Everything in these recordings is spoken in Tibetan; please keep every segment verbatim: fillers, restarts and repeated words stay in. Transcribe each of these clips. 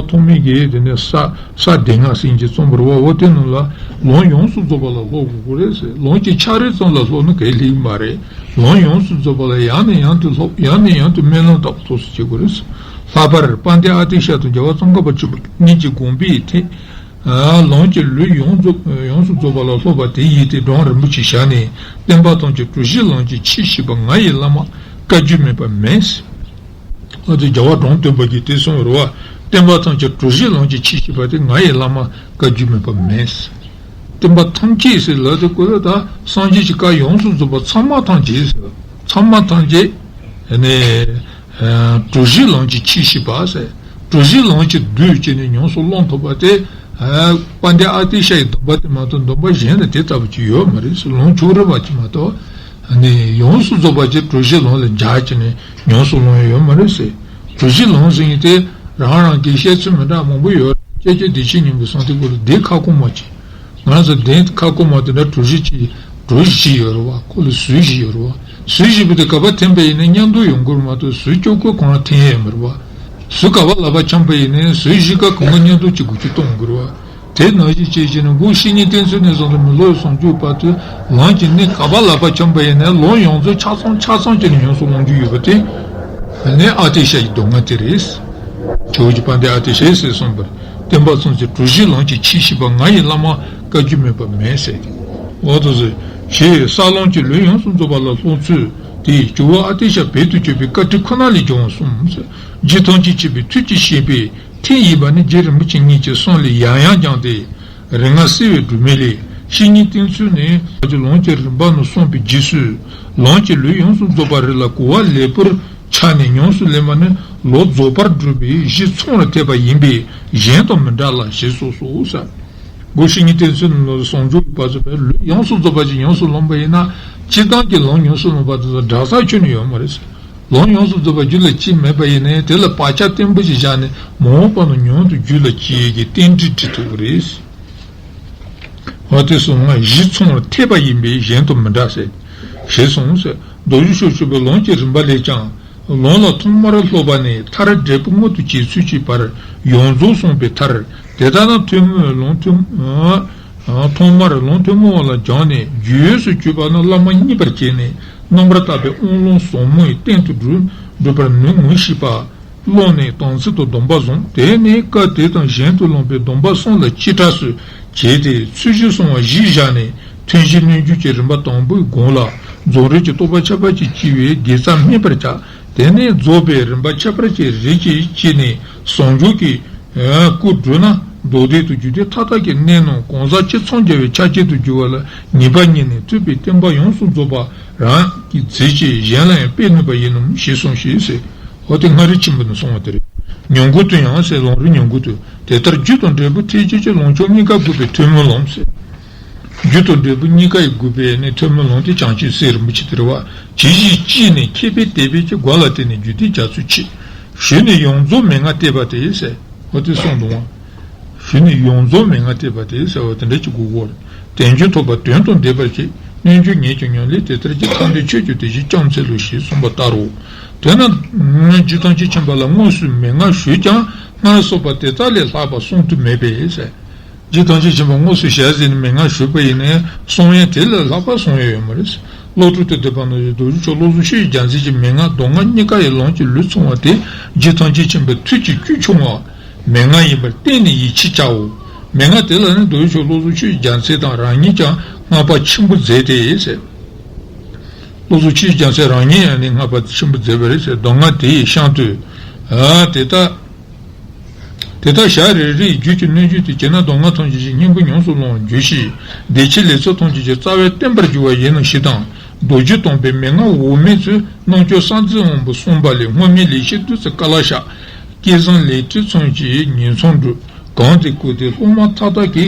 ཐོགས་མེད་ཀྱི་དེ་ནས་ས་ས་སྡེ་ལྔ་ཟིན་གྱི་རྩོམ་པར་བ་འོ་དེ་རྣམས་ལ་ལུང་ཡོངས་སུ་རྫོགས་པ་ལ་སློབ་དགོས་ཀྱི་རེད་ཟེར། ལུང་གཅིག་ཆ་རེ་ཙམ་ལ་སློབ་ན་གལ་ལེགས་མ་རེད། ལུང་ཡོངས་སུ་རྫོགས་པ་ལ་ཡང་ནས་ཡང་དུ་སློབ། ཡང་ནས་ཡང་དུ་སྨོན་ལམ་བཏབ་པ་སོགས་སུ་བྱེད་དགོས་རེད་ཟེར། ལྷག་པར་དཔལ་ལྡན་ཨ་ཏི་ཤ་དང་རྒྱལ་བ་ཙོང་ཁ་པ་ཆེན་པོ་གཉིས་ཀྱི་དགོངས་པའི་ཐད། ལུང་གཅིག་ལུས་ཡོངས་རྫོགས་ཡོངས་སུ་རྫོགས་པ་ལ་སློབ་པ་དེ་ཡིས་ཏེ་གྲངས་རིན་པོ་ཆེ་བཞག་ནས་བསྟན་པ་ཐམས་ཅད་གྲུ་བཞི་ལོངས་སྤྱོད་ཆེས་ཞིབ་པ་ང་ཡི་བླ་མ་བཀའ་བརྒྱུད་མིན་པ་མེད། ཨ་ཏི་རྒྱལ་བ་འབྲོམ་སྟོན་པ་གིས་དེ་གསུངས་པ་རེད་བ། བསྟན་པ་ཐམས་ཅད་གྲུ་བཞི་ལོངས་སྤྱོད་ཆེས་ཞིབ་པ་དེ་ང་ཡི་བླ་མ་བཀའ་བརྒྱུད་མིན་པ་མེད། བསྟན་པ་ཐམས་ཅད་ཟེར་ལབ་དེ་ཀོ་ལ་ད་སངས་རྒྱས་ཀྱི་བཀའ་ཡོངས་སུ་རྫོགས་པ་ཚང་མ་ཐམས་ཅད་ཟེར། ཚང་མ་ཐམས་ཅད་ནས་གྲུ་བཞི་ལོངས་སྤྱོད་ཆེས་ཞིབ་པ་ཟེར། གྲུ་བཞི་ལོངས་སྤྱོད་བསྡུས་བྱས་ནས་ཡོངས་སུ་བླང་ཐུབ་པ་དེ་དཔལ་ལྡན་ཨ་ཏི་ཤ་ཡི་སྡོམ་པ་དེ་མ་གཏོགས་སྡོམ་པ་གཞན་ལ་དེ་ལྟ་བུ་ཅིག་ཡོད་མ་རེད་ཟེར། ལུང་ཕྱོགས་རིས་པ་ཅིག་མ་གཏོགས། ནས་ཡོངས་སུ་རྫོགས་པ་ཅིག་གྲུ་བཞི་ལོངས་ལ་སྦྱར་བྱས་ནས་ཡོངས་སུ་བླང་ཡ་ཡོད་མ་རེད་ཟེར། གྲུ་བཞི་ལོངས་ཟེར་མཁན་དེ་རང་རང་གི་བཤད་ཚུལ་མི་འདྲ་མང་པོ་ཡོད། ཁྱེད་ཀྱིས་བདེ་ཆེན་སྙིང་པོའི་གསུང་དེ་ཀོ་ལ་དེ་ཁ་སྐོང་མ་བྱེད། ང་ཚོ་བདེན་ཁ་སྐོང་མ་དེ་འདྲ་གྲུ་བཞི་གཅིག་གྲུ་བཞི་ཡོད་རེད་བ། ཁོ་ལ་ཟུར་བཞི་ཡོད་རེད་བ། ཟུར་བཞི་པོ་དེ་ག་པར་འཐེན་པ་ཡིན་ན་མཉམ་དུ་ཡོང་གི་རེད་མ་གཏོགས་ཟུར་ཅོག་ཀོ་གང་ལ་འཐེན་ཡ་ཡོད་མ་རེད་བ། ཟུར་ག་པར་ལག་པ་འཆང་པ་ཡིན་ན་ཟུར་བཞི་ཀ་གང་ག་མཉམ་དུ་གཅིག་དགུ་གཅིག་གཏོང་དགོས་རེད་བ། དེ་ནང་བཞིན་བྱས་བྱས་ནས་མགོ་བཤེས་གཉེན་བསྟེན་ཚུལ་ནས་བཟུང་སྟེ་མི་སློབ་ཟུང་འཇུག་བར་དུ་ལམ་གྱི་གནད་ག་པར་ལག་པ་འཆང་པ་ཡིན་ན་ལམ་ཡོངས་རྫོགས་ཆ་ཚང་ཆ་ཚང་བྱས་ནས་ཡོངས་སུ་བླང་རྒྱུ་ཡོད་པ་དེ་ནི་ཨ་ཏི་ཤ་ཡི་མདོ་སྔགས་དེ་རེད། ཇོ་བོ་རྗེ་དཔལ་ལྡན་ཨ་ཏི་ཤ་ཡིས་གསུངས་པར། བསྟན་པ་ཚང་ཚེ་གྲུ་བཞི་ལོངས་སྤྱོད་ཆེས་ཞིབ་པ་ང་ཡི་བླ་མ་བཀའ་བརྒྱུད་མིན་པ་མེད་ཟེར། འོ་དོ་ཟེར། ཞེས་ས་ལོངས་ཀྱི་ལུས་ཡོངས་སུ་རྫོགས་པ་ལ་སློབ་ཚུལ་དེ་ཇོ་བོ་ཨ་ཏི་ཤ་བོད་དུ་བྱོན་པའི་བཀའ་ཁྲིད་ཁོ་ན་ལས་བྱུང་བ་གསུངས་སོ། རྗེ་ཐམས་ཅད་མཁྱེན་པའི་ཐུགས་ཀྱི་བཞེད་པའི་ཐིམ་ཡིན་པ་ནི་རྗེ་རིན་པོ་ཆེ་ཉིད་ཀྱི་གསུང་ལས་ཡང་ཡང་བརྐྱངས་ཏེ། རིག་སྔགས་བསིལ་བའི་སྒྲོན་མེ་ལས། བཤེས་གཉེན་བསྟེན་ཚུལ་ནི། ལོངས་སྤྱོད་རིམ་པ་ནི་གསུངས་པའི་རྗེས་སུ། ལོངས་སྤྱོད་ལུས་ཡོངས་སུ་རྫོགས་པ་རེ་ལ་གོ་བ་ལེགས་པོར་ཆགས་ནས་ཉམས་སུ་ལེན་པ་ནི་ལུས་རྫོགས་པར་སྒྲུབ་པའི་གཞི་ཚང་རུ་ཐེབས་པ་ཡིན་པས་གཞན་དང་མི་འདྲ་ལ་ཞེས་གསུངས་སོ། ཟེར། སྒོ་བཤེས་གཉེན་བསྟེན་ཚུལ་ནི་ལུས་ཟུང་འཇུག་པ་ཚོ་བས་ལུས་ཡོངས་སུ་རྫོགས་པ་ཅིག་ཉམས་སུ་ལོངས་པ་ཡིན་ན་སྤྱིར་བཏང་གི་ལམ་ཉམས་སུ་ལོངས་པ་དེ་ཚོ་འདྲ་ས་ཁྱོན་ནས་ཡོད་མ་རེད། ལམ་ཡོངས་སུ་རྫོགས་པ་རྒྱུད་ལ་སྐྱེས་མེད་པ་ཡིན་ནའི་དེ་ལ་བག་ཆགས་བརྟན་པོ་ཞིག་བཞག་ནས་མ་འོངས་པ་ན་མྱུར་དུ་རྒྱུད་ལ་སྐྱེ་ཡས་ཀྱི་རྟེན་འབྲེལ་འགྲིག་ཐུབ་ཀྱི་རེད། འོ་དེ་གསུངས་ན་གཞི་ཚང་བར་ཐེབས་པ་ཡིན་པས་གཞན་དང་མི་འདྲ་ཟེར། ཞེས་གསུངས་ཟེར། མདོ་རྒྱུད་ཆོས་སྤྱོད་པའི་ལམ་གྱི་རིམ་པ་ལས་ཀྱང་། ལམ་ལ་ཐོག་མར་སློབ་པ་ནས་མཐར་འབྲས་བུ་མངོན་དུ་བྱེད་ཚུལ་གྱི་བར་ཡོངས་རྫོགས་གསུངས་པའི་མཐར། དེ་ལྟར་ན་ཐུན་མོང་ལམ་ཐུན། ཐོག་མར་ལམ་ཐུན་མོང་བ་ལ་སྦྱངས་ནས་རྒྱུད་ཡོངས་སུ་གྱུར་པ་ན་བླ་མ་མཉེས་པར་བྱས་ནས་རྣམ་པར་དག་པའི་དབང་ལུང་ཟབ་མོའི་སྟེང་དུ་སྒྲུབ་སྒྲུབ་པར་ནུས་ངོ་ཤེས་པ། བླངས་ནས་དམ་ཚིག་དང་སྡོམ་པ་བཟུང་། དེ་ནས་སྐབས་དེ་དང་གཞན་དུ་བླངས་པའི་སྡོམ་པ་གསུམ་ལ་གཅེས་སྤྲས་སུ་བྱས་ཏེ་ཚུལ་བཞིན་སྲུང་བ་གཞིར་བཞག་ནས་ཐུན་བཞིའི་སྣོད་བཅུད་ཀྱི་རིམ་པ་དང་པོའི་དགུང་ལ་རྫོགས་རིམ་གྱི་རྟོགས་པ་ཁྱད་པར་གྱིས་ཕྱེ་བའི་དགེ་རྩ་སྨིན་པར་བྱ། དེ་ནས་རྫོགས་པའི་རིམ་པ་ཁྱད་པར་གྱི་རིམ་གྱིས་བསྐྱེད་ནས་ཟུང་འཇུག་གི་སྐུ་བགྲོད་ན་མདོ་སྡེ་དང་རྒྱུད་སྡེ་མཐའ་དག་གི་གནད་རྣམས་གང་ཟག་སྤྱི་ཚང་རྒྱལ་བའི་ཆ་བྱད་དུ་གྱུར་པ་ལ་ངེས་པ་རྙེད་ནས་ཐུབ་པའི་བསྟན་པ་ཡོངས་སུ་རྫོགས་པ་རང་གིས་མཛད་ཅིང་གཞན་ལ་ཡང་སྤེལ་ནུས་པ་ཡིན་ནོ་ཞེས་གསུངས་ཤིང་ཟེར། འོ་དེ་མངའ་རིས་ཆེན་པོ་ནས་གསུངས་པ་དེ་རེད། ཉམས་མགུར་དུ་ཡང་ཟེར་ལམ་རིམ་ཉམས་མགུར་དུ། དེ་ལྟར་རྒྱུ་དང་འབྲས་བུ་ཐེག་ཆེན་གྱི་ལམ་མཆོག་གཉིས་ཀ་འགོད་པའི་ཐུན་མོང་ལམ་ཟེར། རྒྱུ་དང་འབྲས་བུ་གཉིས་ཀ་ཡིས་བསྒྲུབས་པའི་ནི་ཐུན་མོང་ལམ་དེ་བྱང་ཆུབ་སེམས་རིན་པོ་ཆེ་དེ་རེད་བ། ཇི་ཞིག་སྐྱེས་ནས་མཁས་པའི་དད་པས་ཀྱི་མགོ་ལ་བཏེགས་ནས་རྒྱུད་སྡེ་རྒྱ་མཚོ་ཆེ། ཞུས་ནས་ཡོངས་རྫོགས་མན་ངག་བལྟས་པ་དེ་ཟེར། འོ་དེ་གསུངས་འདུག་བ། ཞུས་ནས་ཡོངས་རྫོགས་མན་ངག་བལྟས་པ་དེ་ཟེར་བ་དེ་འདྲ་ཅིག་དགོས་ཀྱི་རེད། དལ་འབྱོར་ཐོབ་པ་དོན་དང་ལྡན་པར་བྱེད། རྣལ་འབྱོར་ཉིད་ཀྱི་ཉམས་ལས་དེ་ལྟར་གྱིས། ཐར་འདོད་ཆོས་ཀྱི་དེ་བཞིན་སྐྱོང་འཚལ་ལོ་ཞེས་གསུངས་པ་ལྟར་རོ། དེས་ན་རྗེ་ཐམས་ཅད་མཁྱེན་པ་ལ་དངོས་སུ་མན་ངག་ཞུས་ཀྱང་སྔར་གསུངས་པ་དེ་དག་ལས་ལྷག་པ་གསུང་དུ་མེད་པས་ཟེར། རྗེ་ཐམས་ཅད་མཁྱེན་པ་དངོས་སུ་ཞལ་གཟིགས་ནས་མན་ངག་ཞུས་པ་ཡིན་ནའི་གསུང་ཡས་དེ་ལས་ལྷག་པ་གསུང་ཡས་ཡོད་མ་རེད། བློ་གྲོས་དང་ལྡན་པ་ནང་བཞིན་རྡོ་རྗེ་མཆོག་བློ་བཟང་ཆོས་ཀྱི་རྒྱལ་མཚན་གྱི་མན་ངག་མདོ་སྔགས་གཉིས་ཀ་ཡི་ལམ་གྱི་ལུས་ཚང་བ་དེ་རྗེ་ཐམས་ཅད་མཁྱེན་པའི་ཐུགས་ཀྱི་དཀྱུས་ཆུང་བ་མན་ངག་ཡིན་པར་གཏན་ནས་ཡིད་ཆེས་བྱའོ། མན་ངག་དེ་ལ་ནི་རྡོ་རྗེ་མཆོག་བློ་བཟང་ཆོས་ཀྱི་རྒྱལ་མཚན་དང་རང་ཉིད་ཀྱང་བསྔགས་པ་ཆེན་པོ་མཛད་དེ་ཟེར། བློ་བཟང་ཆོས་ཀྱི་རྒྱལ་མཚན་རང་ཉིད་ཡང་ནི་བསྔགས་པ་ཆེན་པོ་མཛད་པ་རེད་ཟེར། མདོ་སྔགས་དེ་ཡི་ཤམ་དུ། ཨ་དེ་ལྟ། དེ་ལྟར་ཞག་རེ་རེའི་རྒྱུད་ཀྱི་སྣོད་བཅུད་དེ་བྱས་ན་མདོ་སྔགས་ཐམས་ཅད་ཀྱི་སྙིང་པོ་ཉམས་སུ་བླང་བར་འགྱུར་ཞིང་། བདེ་ཆེན་ལེགས་ཚོགས་ཐམས་ཅད་ཀྱི་རྩ་བའི་བརྟན་པར་འགྱུར་བ་ཡིན་ནོ་ཞེས་དང་། རྡོ་རྗེ་སྟོང་པའི་མན་ངག་འོག་མིན་ཚུལ་རྣམ་བཅུ་གསང་མཛོད་དབང་པོ་གསུམ་པ་ལས་སྔོན་མའི་ལེགས་བཤད་བདུད་རྩི་ཀ་ལ་ཤ། སྐལ་བཟང་ལེགས་བྲིས་ཚོམས་ཀྱི་ཉིང་མཚམས་སྒྲུབ། གང་དེ་བཀོད་དེ་སློབ་མ་མཐའ་དག་གི་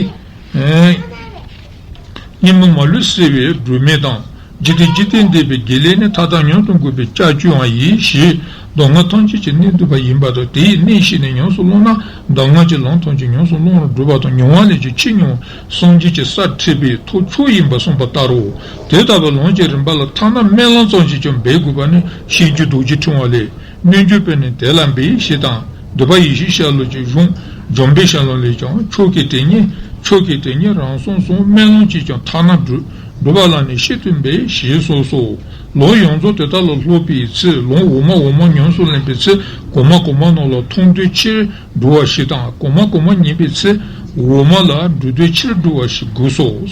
སྙིང་པོ་མ་ལུས་གསལ་བའི་སྒྲོན་མེ་དང་། འཇིག་རྟེན་འཇིག་རྟེན་འདས་པའི་དགེ་ལེགས་ནི་མཐའ་དག་མྱུར་དུ་འགོད་པའི་ལྕགས་ཀྱུའང་ཡིན་ཞེས་མདོ་སྔགས་ཐམས་ཅད་ཀྱི་གནད་བསྡུས་པ་ཡིན་པ་དང་། དེའི་གནད་ཤེས་ནས་ཉམས་སུ་བླངས་ན་མདོ་སྔགས་ཀྱི་ལམ་ཐམས་ཅད་ཉམས་སུ་བླང་བར་འགྱུར་བ་དང་། མྱོང་བ་ལས་ཀྱང་ཆེས་མྱོང་བ་སངས་རྒྱས་ཀྱི་ས་ཁྲིད་པའི་ཐོག་མཆོག་ཡིན་པར་གསུངས་པ་ལྟར་རོ། དེ་ལྟ་བུའི་ལམ་གྱི་རིམ་པ་ལ་ཐ་ན་སྨོན་ལམ་ཙམ་ཞིག་ཀྱང་འབད་དགོས་པ་ནི་ཤེས་རྒྱུད་རྡོ་རྗེ་ཕྲེང་བ་ལས། རྣལ་འབྱོར་པས་ནི་དེ་ལ་འབད་ཞེས་དང་། འདུས་པ་ཡེ་ཤེས་ཤར་ལུགས་ཀྱི་གཞུང་ འཇམ་དཔལ་ཤཱཀྱ་ལས་ཀྱང་ཆོས་ཀྱི་དེ་ཉིད་ཆོས་ཀྱི་དེ་ཉིད་རང་གསུངས་སོ། སྨོན་ལམ་གྱིས་ཀྱང་ཐ་ན་སྒྲུབ་སྒྲུབ་པ་ལ་ནི་ཤིན་ཏུ་འབད་ཞེས་གསུངས་སོ། ལུང་ཡོངས་རྫོགས་དེ་དག་ལ་སློབ་པའི་ཚེ་ལུང་འོག་མ་འོག་མ་ཉམས་སུ་ལེན་པའི་ཚེ་གོང་མ་གོང་མ་རྣམས་ལ་མཐོང་ཐོས་ཕྱིར་སྒྲུབ་པ་ཞིག་དང་གོང་མ་གོང་མ་ཉན་པའི་ཚེ་འོག་མ་ལ་སྒྲུབ་ཐོས་ཕྱིར་སྒྲུབ་པ་ཞིག་དགོས་སོ།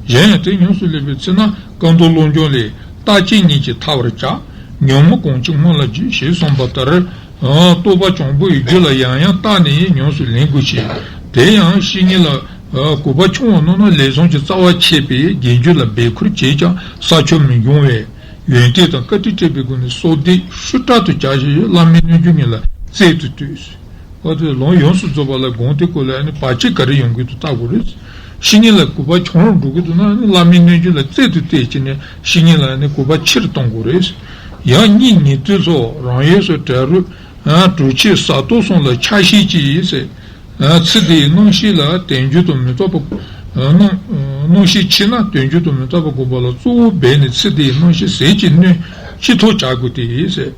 གཞན་ཡང་དེ་ཉམས་སུ་ལེན་པའི་ཚེ་ན་བཀའ་མདོ་བློ་སྦྱོང་ལས། རྟག་གཅིག་ཉིད་ཀྱིས་ཐར་བར་བྱ། ཉོན་མོངས་གང་ཆེ་སྔོན་ལ་འཇིག་ཞེས་གསུངས་པ་ལྟར། རྟོགས་པ་བྱང་པོའི་རྒྱུད་ལ་ཡང་ཡང་བརྟགས་ནས་ཉམས་སུ་ལེན་དགོས་ཤིང་། དེ་ཡང་བཤེས་གཉེན་ལ་གུས་པ་ཆུང་བ་རྣམས་ནི་ལས་བྱང་གི་རྩ་བ་ཆད་པས་རྗེས་འཇུག་ལ་འབད་ཁུར་བྱས་ཀྱང་ས་ཆོག་མི་འབྱུང་བས། ཡོན་ཏན་དང་བཀའ་དྲིན་སྤྲད་པའི་སྒོ་ནས་གསོལ་འདེབས་ཤུགས་དྲག་ཏུ་བྱ་ཞིང་བླ་མའི་རྣལ་འབྱོར་ཉིད་ལ་རྩལ་དུ་གཏོད། འོ་དེ་ལུང་ཡོངས་སུ་རྫོགས་པ་ལ་དགོངས་ཏེ་བཀོད་ལ་ནི་བར་ཆད་ག་རེ་ཡོང་གི་འདུག་བལྟ་དགོས་རེད། བཤེས་གཉེན་ལ་གུས་པ་བྱང་རུ་འགྲོ་གི་འདུག་ན་ནི་བླ་མའི་རྣལ་འབྱོར་ལ་རྩལ་དུ་གཏད་ཀྱི་ནས་བཤེས་གཉེན་ལ་ནི་གུས་པ་ཆེར་གཏོང་དགོས་རེད། ཡང་གཉིད་ཉལ་དུས་སུ་རང་ཡུལ་སུ་གྲལ་རུ་གྲུ་ཆེན་ཟ་ཏོག་གསུམ་ལ་ཆ་ཤས་ཀྱིས་ཟེར། ཚེ་འདིའི་སྣང་ཤས་ལ་དལ་འབྱོར་དང་མི་རྟག་པ། སྣང་སྣང་ཤས་ཆེ་ན་དལ་འབྱོར་དང་མི་རྟག་པ་སྒོམ་པ་ལ་གཙོ་བོ་སྦས་ནས་ཚེ་འདིའི་སྣང་ཤས་ཟད་ཀྱི་སྣོད་ཅི་ཐོག་བྱ་དགོས་ཏེ་ཟེར།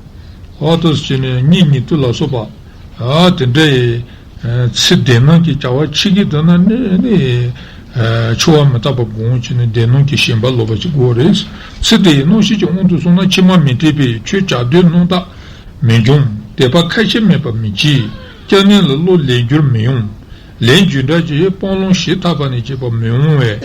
ཨ་ཏོ་ཟེར་ནས་གཉིད་ཉལ་དུས་ལ་སོགས་པ། ཨ་དེ་འདྲ་ཡི། ཚེ་འདས་ནམ་གྱི་བྱ་བ་ཕྱི་གི་དོན་ན་ནི་ནི། འཆི་བ་མི་རྟག་པ་སྒོམ་བྱས་ནས་འདས་ནམ་གྱི་ཞེན་པ་ལོག་པ་ཅིག་དགོས་རེད། ཚེ་འདིའི་སྣང་ཤས་ཀྱི་དབང་དུ་སོང་ན་ཕྱི་མ་མི་འཐད་པས་ཆོས་བྱ་འདོད་རྣམ་དག་མི་འབྱུང་། དད་པ་ཁ་ཞེ་མེད་པར་མི་བྱེད། སྐྱབས་གནས་ལ་བློ་ལེགས་བསྒྱུར་མི་ཡོང་། ལས་རྒྱུ་འབྲས་ཀྱི་སྤང་བླང་ཞིབ་ཐག་པ་ནས་བྱེད་པ་མི་འོང་བས།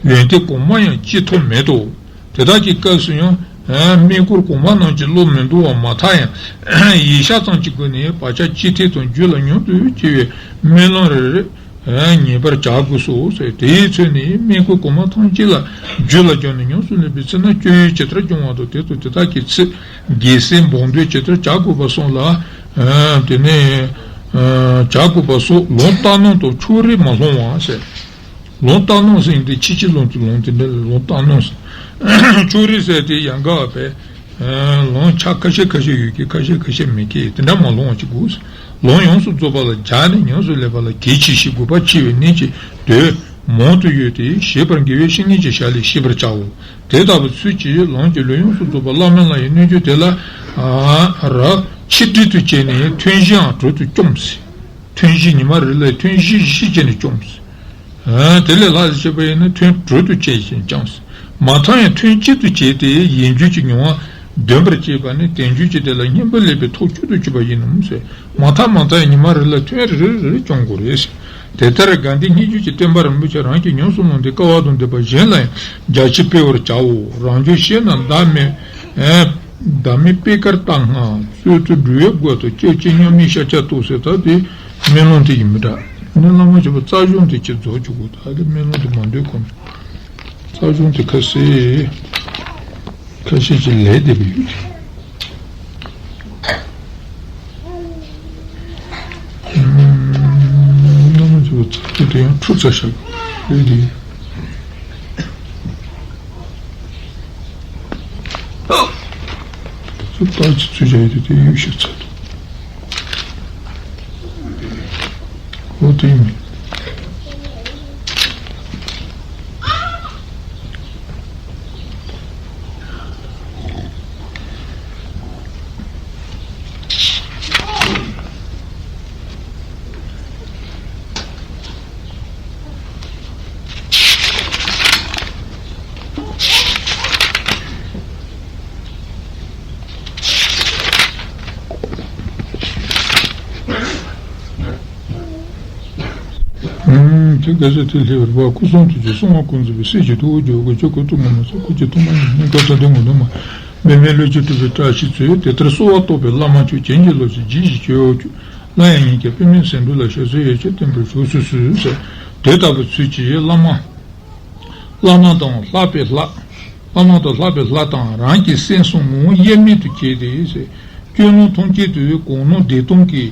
ཡོན་ཏན་གོང་མ་ཡང་སྐྱེ་ཐབས་མེད་དོ། དེ་དག་གི་སྐབས་སུ་ཡང་། སྨན་སྐོར་གོང་མ་རྣམས་ཀྱི་བློ་མི་འདོར་བ་མ་ཐག་ཡང་། ཡིག་ཤགས་ཙམ་གྱི་སྒོ་ནས་བག་ཆགས་ཅི་ཐེག་དང་རྒྱུད་ལ་མྱུར་དུ་སྐྱེ་བའི་སྨོན་ལམ་རེ་རེ། ངེས་པར་བྱ་དགོས་སོ་ཟེར། དེའི་ཚེ་ནི་སྨན་སྐོར་གོང་མ་ཐམས་ཅད་ལ་རྒྱུད་ལ་སྦྱངས་ནས་ཉམས་སུ་ལེན་པའི་ཚེ་ན་སྤྱོད་ཡུལ་ཇི་ལྟར་སྦྱོང་བ་དང་དེ་དང་དེ་དག་གི་ཚེ་རྒྱལ་སྲས་འབངས་འདུན་ཇི་ལྟར་བྱ་དགོས་པ་སོགས་ལ། དེ་ནས་བྱ་དགོས་པ་སོགས་ལུང་བསྟན་ནོ་དང་ཕྱོགས་རིས་མ་ལྷུང་བ་ཟེར། ལུང་བསྟན་ནོ་ཟེར་དེ་ཕྱི་ཕྱི་ལུང་དུ་ལུང་དེ་འདྲ་ལུང་བསྟན་ནོ་ཟེར། ཕྱོགས་རིས་ཟེར་དེ་ཡང་འགའ་བས། ལུང་ཆ་ཁ་ཤས་ཁ་ཤས་ཡོད་ཀྱི་ཁ་ཤས་ཁ་ཤས་མེད་ཀྱི་དེ་འདྲ་མ་ལྷུང་བ་ཅིག་དགོས། ལུང་ཡོངས་སུ་རྫོགས་པ་ལ་སྦྱར་ནས་ཉམས་སུ་ལེན་པ་ལ་གལ་ཆེ་ཞིང་དགོས་པ་ཆེ་བའི་གནད་ཀྱི་དོན་མང་དུ་ཡོད་དེ་ཞེས་པར་དགེ་བའི་བཤེས་གཉེན་གྱི་ཞལ་ལས་ཤེས་པར་བྱའོ། དེ་ལྟ་བུའི་ཚུལ་གྱིས་ལུང་གི་ལུས་ཡོངས་སུ་རྫོགས་པ་བླ་མ་ལ་ཡི་སྣོད་བཅུད་དེ་ལ་ར་ཆིག་དྲིལ་དུ་བྱས་ནས་ཐུན་བཞིའང་དྲུག་ཏུ་བཅོམ་ཟེར། ཐུན་བཞི་ཉི་མ་རེ་ལ་ཐུན་བཞི་བཞི་བྱས་ནས་བཅོམ་ཟེར། དེ་ལས་ལྷག་ཅེས་པ་ཡིན་ན་ཐུན་དྲུག་ཏུ་བྱས་ཤིང་བཅོམ་ཟེར། མ་མཐའ་ཡང་ཐུན་གཅིག་ཏུ་བྱས་ཏེ་ཡིད་འགྱུར་གྱི་མྱོང་བ་འདོན་པར་བྱེད་པ་ནི་དལ་འབྱོར་གྱི་དེ་ལ་སྙིང་པོ་ལེགས་པའི་ཐབས་བཅུད་དུ་གྱུར་པ་ཡིན་ནོ་ཟེར། མ་མཐའ་མ་མཐའ་ཡང་ཉི་མ་རེ་ལ་ཐུན་རེ་རེ་རེ་བཅོམ་དགོས་རེད་ཟེར། དེ་ལྟར་དགའ་ལྡན་སྙན་བརྒྱུད་ཀྱི་བསྟན་པ་རིན་པོ་ཆེ་རང་གིས་ཉམས་སུ་བླངས་ཏེ་དཀའ་བ་དང་འདོད་པ་གཞན་ལ་ཡང་རྒྱ་ཆེར་སྤེལ་བར་བྱའོ། རང་བྱུང་ཤེས་རྣམས་བདག་མེད། བདག་མེད་པའི་ཀར་བཏགས་སྔགས་སྲོལ་དུ་འགྲོ་བའི་སྒོ་དང་སྐྱབས་གཅིག་མཉམ་མེད་ཤཱཀྱ་ཐུབ་ཟེར་ད་དེ་སྨོན་ལམ་དེ་ཡིན་མི་འདྲ། སྨོན་ལམ་མ་བྱས་པ་རྩ་གཞུང་དེ་ཅིག་རྫོགས་བཅུག་གོ་ད་གི་སྨོན་ལམ་དེ་མ་འདོད་གོ་ནས་རྩ་གཞུང་དེ་ཁ་གསལ་ཁ་ཤས་ཅིག་ལས་བསྡད་པ་ཡོད་དེ། སྔ་མ་ཚོ་ཚ་ཚོ་དེ་ཡང་འཁྲུག་ཚ་ཤག་ཡོད་དེ། ཚོ་ལྟ་ཅི་ཚུལ་བྱ་ཡོད་དེ་དེ་ཡོད་ཤག་ཚ་དོ། འོ་དེ་ཡིན། དེ་ག་ཚོད་དེ་སླེབས་པར་བ་སྐུ་གསུང་ཐུགས་ཀྱི་གསང་བ་ཀུན་འཛིན་པའི་སྲས་ཀྱི་ཐུ་བོ་རྒྱལ་བ་ཀུན་ཁྱབ་ཀུན་ཏུ་ངོ་མ་ཚོགས་སྐུ་གཅིག་ཐོག་མ་ཉིད་ནས་བཀའ་སྩལ་དོན་ངོ་ནས་མ་འབད་མེད་བློ་ཆོས་སྒྲུབ་པའི་བཀྲ་ཤིས་མཛོད། དེ་ལྟར་གསོལ་བ་བཏབ་པའི་བླ་མ་མཆོག་བྱིན་གྱིས་རློབ་ཅིང་སྦྱིན་ཞིང་སྤྱོད་འོག་གྱུར། སླར་ཡང་ཉིད་ཀྱང་པདྨའི་སིནྡྷུ་ལ་ཞབས་སོར་ཡར་ཞུ་བསྟན་པར་ཞུ་ཞུ་ཞུ་ཟེར། དེ་ལྟ་བུའི་ཚུལ་གྱིས་བླ་མ། བླ་མ་དང་ལྷག་པའི་ལྷ། བླ་མ་དང་ལྷག་པའི་ལྷ་དང་རང་གི་སེམས་གསུམ་ངོ་བོ་དབྱེར་མེད་དུ་བྱས་ཏེ་ཟེར། སྤྱོད་ལམ་ཐམས་ཅད་དུ་གང་སྣང་བདེ་སྟོང་གི་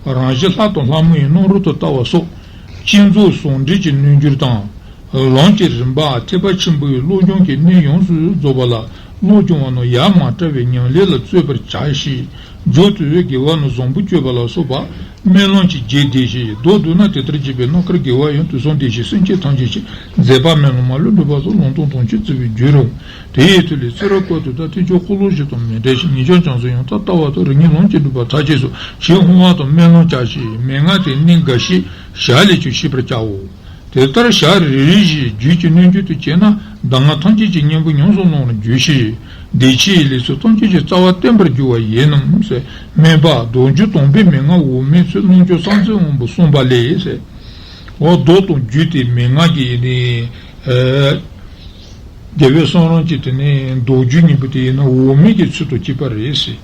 རང་བཞིན་ལྷ་དང་ལྷ་མོ་ཡི་སྣང་རུང་དུ་ལྟ་བ་སོགས་བསྐྱེད་རྫོགས་ཟུང་འབྲེལ་གྱི་རྣལ་འབྱོར་དང་། ལམ་གྱི་རིམ་པ་ཐེག་པ་ཆེན་པོའི་བློ་སྦྱོང་གི་གནད་ཡོངས་སུ་རྫོགས་པ་ལ་བློ་སྦྱོང་བ་རྣམས་ཡ་མ་བྲལ་བའི་ཉམས་ལེན་ལ་བརྩོན་པར་བྱ་ཞིང་ མཇུག་ཏུ་དགེ་བ་ནི་བཟང་པོ་སྤྱོད་པ་ལ་སོགས་པ་སྨོན་ལམ་གྱི་རྒྱས་བསྡུས་ཤིང་། མདོར་བསྡུ་ན་དེ་ལྟར་བགྱིས་པས་རྣམ་དཀར་དགེ་བ་ཡང་དུས་གསུམ་བདེ་ཞིང་སེམས་ཅན་ཐམས་ཅད་ཀྱི་མཛད་པ་སྨོན་ལམ་མ་ལུས་འགྲུབ་པ་སོགས་ལུང་སྟོང་དོན་གྱིས་བརྩིས་པའི་རྒྱུད་རུང་། དེ་ཡི་མཐུ་ལས་ཚེ་རབས་ཀུན་ཏུ་བདག་ཐེག་མཆོག་འཁོར་ལོ་བཞི་དང་མི་འབྲལ་ཞིང་། ངེས་འབྱུང་བྱང་སེམས་ཡང་དག་ལྟ་བ་དང་། རིགས་ངན་ལམ་གྱིས་བསྒྲིབས་པ་ཐམས་ཅད་སོ་ཞེས་བསྔོ་བ་དང་སྨོན་ལམ་བྱ་ཞིང་། མན་ངག་དེ་ནི་འགའ་ཞིག་ཞལ་ལས་ཀྱང་ཤེས་པར་བྱའོ། དེ་ལྟར་ཞལ་རེ་རེ་བཞིན་རྒྱུད་ཀྱི་སྣོད་བཅུད་དུ་བྱས་ན་གདམས་ངག་ཐམས་ཅད་ཀྱི་སྙིང་པོ་ཉམས་སུ་བླང་བར་འགྱུར་ཞིང་། བདེ་ཆེན་ལས་ཚོགས་ཐམས་ཅད་ཀྱི་རྩ་བ་བརྟན་པར་འགྱུར་བ་ཡིན་ནམ་ཟེར། སྨན་པ་མདོ་རྒྱུད་དང་པོའི་མན་ངག་འོག་མའི་ཚུལ་རྣལ་འབྱོར་གསང་མཛད་དབང་པོ་གསུངས་པ་ལས་ཟེར། འོ་མདོ་དང་རྒྱུད་དེ་མན་ངག་གི་ནི། ཨ། རྒྱལ་བའི་གསུང་རབ་ཀྱི་དེ་ནི་མདོ་རྒྱུད་གཉིས་པོ་དེ་ཡིན་ན་འོག་མིན་གྱི་ཚུལ་དུ་སྐྱེས་པ་རེད་ཟེར།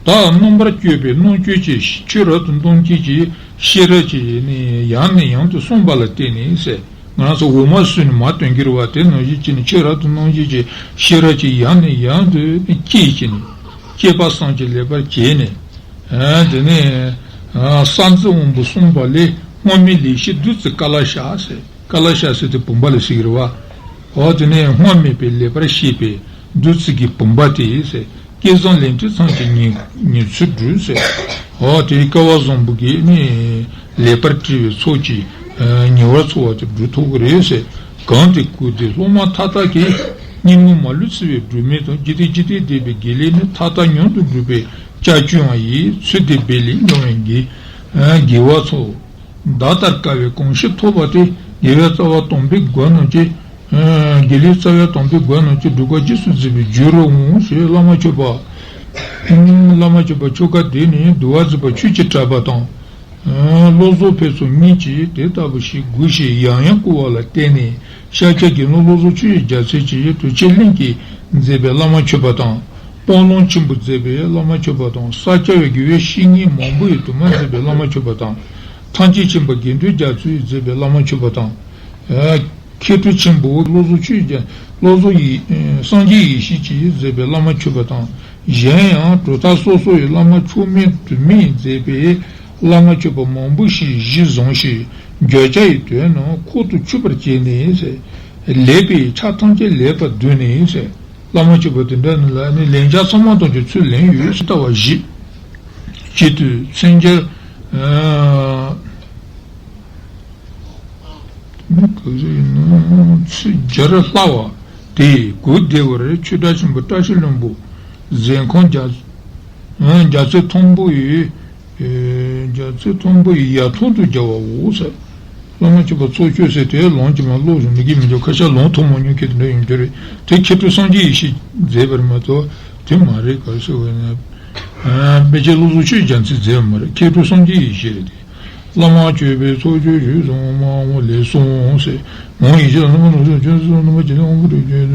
ད་རྣམ་པར་དཔྱོད་པའི་རྣལ་འབྱོར་གྱི་ཆོས་རབ་ཏུ་སྟོན་མཁན་གྱི་ཤེས་རབ་ཀྱི་ནི་ཡང་ནས་ཡང་དུ་གསུངས་པ་ལ་བརྟེན་ནས་ཟེར། ང་རང་ཚོ་འོ་མ་བསྲུབས་ནས་མར་བཏོན་གྱི་རེད་བ། དེ་ནང་བཞིན་བྱས་ནས་ཆོས་རབ་ཏུ་སྟོན་མཁན་གྱི་ཤེས་རབ་ཀྱི་ཡང་ནས་ཡང་དུ་སྐྱེས་བྱས་ནས་སྐྱེས་པ་བསམ་གྱིས་ལེགས་པར་བྱས་ནས། ཨ། དེ་ནས་ཨ་གསང་མཛད་དབང་པོ་གསུངས་པ་ལས་སྔོན་མའི་ལས་བྱེད་བདུད་རྩི་ཀ་ལ་ཤ་ཟེར། ཀ་ལ་ཤ་ཟེར་དེ་བུམ་པ་ལ་ཟེར་གྱི་རེད་བ། འོ་དེ་ནས་སྔོན་མེད་པའི་ལེགས་པར་བཤད་པའི་བདུད་རྩི་གི་བུམ་པ་དེ་ཟེར། སྐལ་བཟང་ལས་འབྲས་ཚངས་ཀྱིས་ཉེར་ཉེར་འཚོ་བསྒྲུབས་ཟེར། འོ་དེའི་སྐལ་བ་བཟང་པོ་གིས་ནི་ལེགས་པར་བཀྲུས་པའི་ཚོགས་ཀྱིས་ཉེ་བར་འཚོ་བ་དེ་སྒྲུབ་ཐུབ་ཀྱི་རེད་ཟེར། གང་དེའི་སྐུ་དེ་སློབ་མ་མཐའ་དག་གིས་སྙིང་པོ་མ་ལུས་བརྩི་བའི་སྒྲོན་མེ་དང་། འཇིག་རྟེན་འཇིག་རྟེན་འདས་པའི་དགེ་ལེགས་ནི་མཐའ་དག་མྱུར་དུ་འགྲུབ་པའི་ཅ་ཅོའང་ཡིན། ཚུལ་དེ་འབད་ལས་འབྱུང་བའི་དགེ་དགེ་བ་ཚོགས། བདག་ལྟར་དཀའ་བའི་གོམས་གཤིས་ཐོབ་པ་དེ་དགེ་བའི་རྩ་བ་དམ་པའི་སྒོ་རྣམས་ཀྱི། ཨ། དགེ་ལེགས་རྩ་བའི་དམ་པའི་སྒོ་རྣམས་ཀྱི་སྒྲུབ་པ་རྗེས་སུ་མཛད་པའི་རྒྱུ་རུ་འོང་ཞེས་བླ་མ་མཆོད་པ། ཨ། བླ་མ་མཆོད་པ་ཆོ་ག་འདི་ནི་འདུལ་བ་མཛད་པ་ཆོས་ཀྱི་གྲགས་པ་དང་། ཨ། བློ་བཟང་ཕུན་ཚོགས་གཉིས་ཀྱིས་དེ་ལྟ་བུ་ཞིག་དགོས་ཞེས་ཡང་ཡང་བསྐུལ་བ་ལ་བརྟེན་ནས། ཤཱཀྱ་དགེ་སློང་བློ་བཟང་ཆོས་ཀྱི་རྒྱལ་མཚན་གྱིས་གྲུབ་ཆེན་གླིང་གིས་མཛད་པའི་བླ་མ་མཆོད་པ་དང་། སྤང་བླང་ཆེན་པོས་མཛད་པའི་བླ་མ་མཆོད་པ་དང་། ས་སྐྱ་པའི་དགེ་བའི་བཤེས་གཉེན་མང་པོ་ཡིས་དུ་མ་མཛད་པའི་བླ་མ་མཆོད་པ་དང་། ཐམས་ཅད་མཁྱེན་པ་དགེ་འདུན་རྒྱ་མཚོ་ཡིས་མཛད་པའི་བླ་མ་མཆོད་པ་དང་། ཨ། མཁས་གྲུབ་ཆེན་པོ་བློ་བཟང་ཆོས་རྒྱལ། བློ་བཟང་ཡེ། ཨ། སངས་རྒྱས་ཡེ་ཤེས་ཀྱིས་མཛད་པའི་བླ་མ་མཆོད་པ་དང་། གཞན་ཡང་གྲུབ་མཐའ་སོ་སོ་ཡི་བླ་མ་མཆོག་དམན་དུ་མས་མཛད་པའི་བླ་མ་མཆོད་པ་མང་པོ་ཞིག་གཞིར་བཟུང་ཞིང་། བརྗོད་བྱ་ཡི་དོན་རྣམས་ཁོག་ཏུ་ཆུད་པར་བྱས་ནས་ཟེར། ལེགས་པའི་ཆ་ཐམས་ཅད་ལེགས་པར་བསྡུས་ནས་ཟེར། བླ་མ་མཆོད་པ་དེ་འདྲ་ནི་ལ་ནི་ལན་ཆགས་ཚང་མ་གཏོང་རྒྱུ་ཚུལ་ལེན་ཡོད་ཟེར། ལྟ་བ་བཞི། སྤྱི་དུས་མཚན་སྦྱར། ཨ། ཚིག་སྦྱར་སླ་བ་དེ་གོ་བདེ་བར་ཆོས་གྲགས་ཆེན་པོ་བཀྲ་ཤིས་ལྷུན་པོ་གཟན་ཁང་རྒྱ་རྒྱ་མཚོའི་མཐོན་པོ་ཡི། རྒྱ་མཚོའི་མཐོན་པོ་ཡི་ཡ་ཐོག་ཏུ་སྦྱར་བའོ་ཟེར། བླ་མ་མཆོད་པ་ཚོགས་མཆོད་ཟེར་དེ་ལོང་གི་མ་ཀློག་བཞིན་མི་གི་མི་འཇོག་ཁ་ཤས་ལོང་ཐུབ་མ་མྱོང་མཁན་དེ་འདྲ་ཡོང་རྒྱུ་རེད། དེ་མཁས་གྲུབ་སངས་རྒྱས་ཡེ་ཤེས་མཛད་པར་མ་གཏོགས་དེ་མ་རེད། ག་ཟེར་བས་ན། ཨ། དཔེ་ཆ་བློ་བཟང་ཆོས་རྒྱ་མཚོས་མཛད་པ་མ་རེད། མཁས་གྲུབ་སངས་རྒྱས་ཡེ་ཤེས་རེད་དེ། བླ་མ་མཆོད་པའི་ཚོགས་མཆོད་ཞུས་སོང་མ་འོངས་ལས་སོང་ཟེར། འོང་ཡེ་ཤེས་ལ་ནུ་མ་ནུ་ཤོག་ཁྱོད་སོ་ནུ་མ་ཇི་ལྟར་འོང་བུ་དྲུག་ཁྱོད་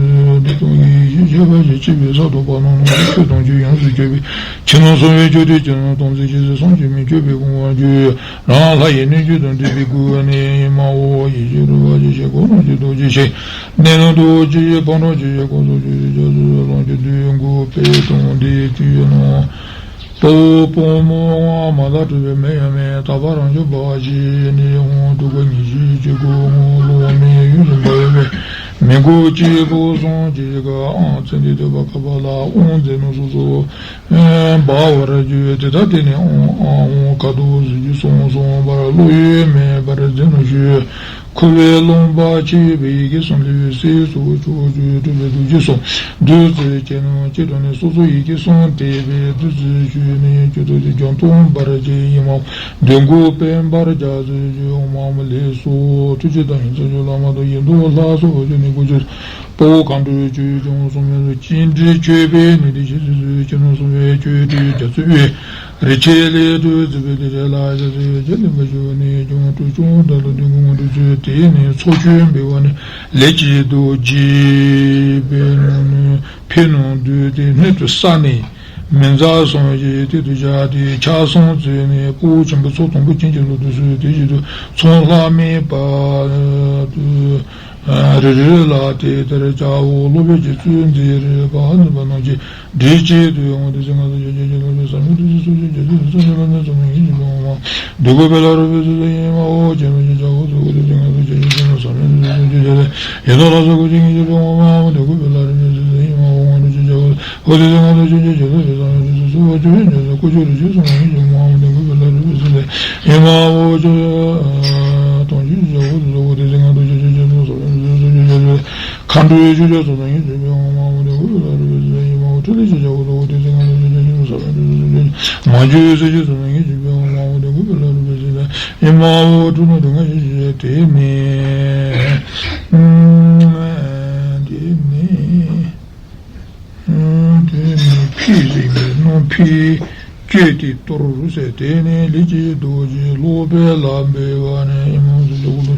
འདི་སྟོང་གི་ཡེ་ཤེས་ཤེས་པ་ཞེས་བྱ་བའི་ས་དང་པ་རྣམས་ནང་ཆོས་དང་ཆོས་ཡོངས་སུ་གྱུར་པའི་ཕྱི་ནང་གསང་བའི་ཆོས་ཏེ་ཕྱི་ནང་སྟོང་གསལ་ཞེས་སོགས་གསུངས་ཀྱི་མི་མཆོད་པའི་དགོངས་པར་འགྱུར། རང་ལྷ་ཡི་སྣོད་བཅུད་དང་འདྲེས་པའི་སྐུ་ནི་མ་འོངས་ཡེ་ཤེས་རོལ་པ་ཇི་བཞིན་གོ་རྣམས་ཀྱི་རྡོ་རྗེ་ཆེ། གནས་རྣམས་རྡོ་རྗེ་ཕོ་བྲང་ཇི་བཞིན་གོ་སོགས་ཆོས་ཀྱི་རྒྱ་མཚོ་ལོངས་སྤྱོད་འདུས་འགོ་པའི་དང་འདི་ཡི་དུས་ནང་དཔའ་བོ་དཔའ་མོ་མ་དག་གྲུབ་པའི་མེ་ཡང་མེ་དག་པ་རང་བྱུང་འབར་བ་ཞིག་ནི་ཧོང་དྲུག་པ་ཉི་ཤུ་གཅིག་གོ་ངོ་ལོ་མེ་ཡུལ་དུ་འབར་བའི་མེ་འགོ་གཅིག་པོ་སོང་ཇི་ཞིག་ག་ཨང་ཚེ་འདི་ཐོས་པ་ཁ་པ་ལ་ཨོང་ཟེར་ནོ་སོ་སོ། འབར་བར་འགྱུར་དེ་ལྟར་དེ་ནི་ཨོང་ཨ་ཨོང་ཁ་དོག་གཟུགས་ཀྱི་སོང་སོང་བར་བློ་ཡུལ་མེད་པར་འཛིན་ནོ་ཞུ། འཁོར་བའི་རློན་པ་ཆེ་བའི་ཡི་གེ་གསུམ་ལས་སྲིད་སོགས་ཕྱོགས་བཅུའི་སྤྲུལ་པའི་རྡོ་རྗེ་གསུམ་བདུད་རྩི་ཅན་ནོ་ཅི་དོན་ནི་སོ་སོ་ཡི་གེ་གསུམ་དེ་བའི་བདུད་རྩི་ཆུ་ནི་ཅི་དོན་ནི་ལྗང་ཐོག་འབར་བ་ཅན་ཡི་མ་འདོད་དགུ་པའི་འབར་རྒྱ་མཚོའི་ཆུ་འོ་མ་མ་ལས་སོ་ཐུགས་རྗེ་དང་ཡིན་ཚུལ་ཆུ་བླ་མ་དང་ཡིན་མདོ་ལྷ་སོགས་ཆུ་ནི་དགུ་ཆུ། དཔའ་བོ་མཁའ་འགྲོའི་ཆོས་སྐྱོང་སྲུང་མའི་གཟུགས། སྤྱན་འདྲེན་མཆོད་པའི་ནི་དེ་ཞེས་སུ་གསོལ། སྤྱི་ནོར་སྲུང་བའི་ཆོས་སྤྲུལ་རྒྱ་མཚོའི་དབུས། རིན་ཆེན་ལས་སྒྲོལ་མཛད་པའི་དེ་རེ་ལ་ཞེས་སུ་ཡོད་ཀྱང་ལེན་པ་ཞུ་ནི་སྐྱོང་སྤྲུལ་སྐྱོང་བདག་ལ་འདུན་གོ་ངོ་སྤྲོད་ཚུལ་དེ་ནི་ཚོགས་མཆོད་འབུལ་བ་ནི་ལས་ཀྱི་རྡོ་རྗེ་པའི་ནང་ནི་ཕན་ནོ་འདུས་ཏེ་སྣོད་དུ་བསགས་ནས་མི་འཛག་སོང་ཞེས་དེ་དུ་བཞག་སྟེ་ཆགས་སོང་ཚུལ་ནི་དཔའ་བོ་ཆེན་པོ་ཚོགས་དང་པོ་ཅན་གྱི་ལུགས་སུ་གསོལ། དེ་བཞིན་དུ་ཚོགས་ལྷག་མེད་པ་དུ། རེ་རེ་ལ་དེ་ལྟར་བྱའོ། སློབ་དཔོན་གྱིས་གཙོས་མཛད་རིགས་པ་འཛིན་པ་རྣམས་ཀྱིས་འགྲེལ་བྱེད་དུ་ཡོང་བ་དེ་ཚེ་ང་ཚོ་ཆོས་ཀྱི་རྒྱལ་སློབ་དཔོན་ཟབ་མོའི་ཐུགས་སྲས་སོགས་ཀྱི་རྒྱལ་སྲས་སུ་གསུངས་པའི་བླ་མའི་ཚོགས་མིང་ཡིན་ཞིང་འདོད་པ་མ་འདོད་དགུ་པའི་ལྷ་རོལ་པའི་སྲིད་སོགས་ཡིན་མའོ། ཁྱེད་རྣམས་ཀྱིས་བྱའོ་ཚོགས་དེ་ཚེ་ང་ཚོ་ཆོས་ཀྱི་རྒྱལ་སློབ་ཟབ་མོའི་ཐུགས་སྲས་སོགས་ཀྱི་རྒྱལ་སྲས་ཡིན་ནོ་ལ་སོགས་དགུ་ཅན་ངེས་ཀྱི་ལོ་ངོ་མ་འདོད་དགུ་པའི་ལྷ་རོལ་པའི་སྲིད་སོགས་ཡིན་མའོ། ང་ཚོ་ཆོས་ཀྱི་རྒྱལ་སློབ་ཧོ་དེ་ཚེ་ང་ཚོ་ཆོས་ཀྱི་རྒྱལ་སློབ་ཟབ་མོའི་ཐུགས་སྲས་ བ་ཆོས་ཉན་ས་ཀུ་ཅོ་རི་ཆོས་སོང་ཡིན་ཞིང་མ་འོངས་ཏེ་གུས་པའི་བླ་རུ་པའི་སྲིད་ལས་ཨེ་མ་འོ་ཅོ། དོང་ཞུ་ཞུ་འོ་ཚོ་འོ་དེ་ཚེ་ང་དོ་ཞུ་ཞུ་ཞུ་སོ་སོ་ཞུ་ཞུ་ཞུ་ཞུ་མཁའ་འགྲོའི་ཆོས་སྐྱོང་སོ་སོ་ཡིན་ཞུ་པའི་འོ་མ་འོ་དེ་གུས་པའི་བླ་རུ་པའི་སྲིད་ལས་ཨེ་མ་འོ་ཐུགས་ལས་ཆོས་སྐྱོང་འོ་ཚོ་འོ་དེ་ཚེ་ང་དོ་ཞུ་ཞུ་ཞུ་སོ་སོ་ཞུ་ཞུ་ཞུ་མ་འཇུ་སྲིད་ཞུ་སོ་སོ་ཡིན་ཞུ་པའི་འོ་མ་འོ་དེ་གུས་པའི་བླ་རུ་པའི་སྲིད་ལས་ཨེ་མ་འོ་ཐུགས་ལ་དོན་ང་ཞུ་ཞུ་དེ་ནི་དེ་ནི། དེ་ནི་ཕི་ཟེར་གྱི་ནོ་ཕི་བསྐྱོད་དེ་གཏོར་ཟེར། དེ་ནི་ལས་ཀྱི་རྡོ་རྗེ་སློབ་པའི་ལམ་པའི་བ་ནི་ཨེ་མ་ཟེར་ལོག་ལུ་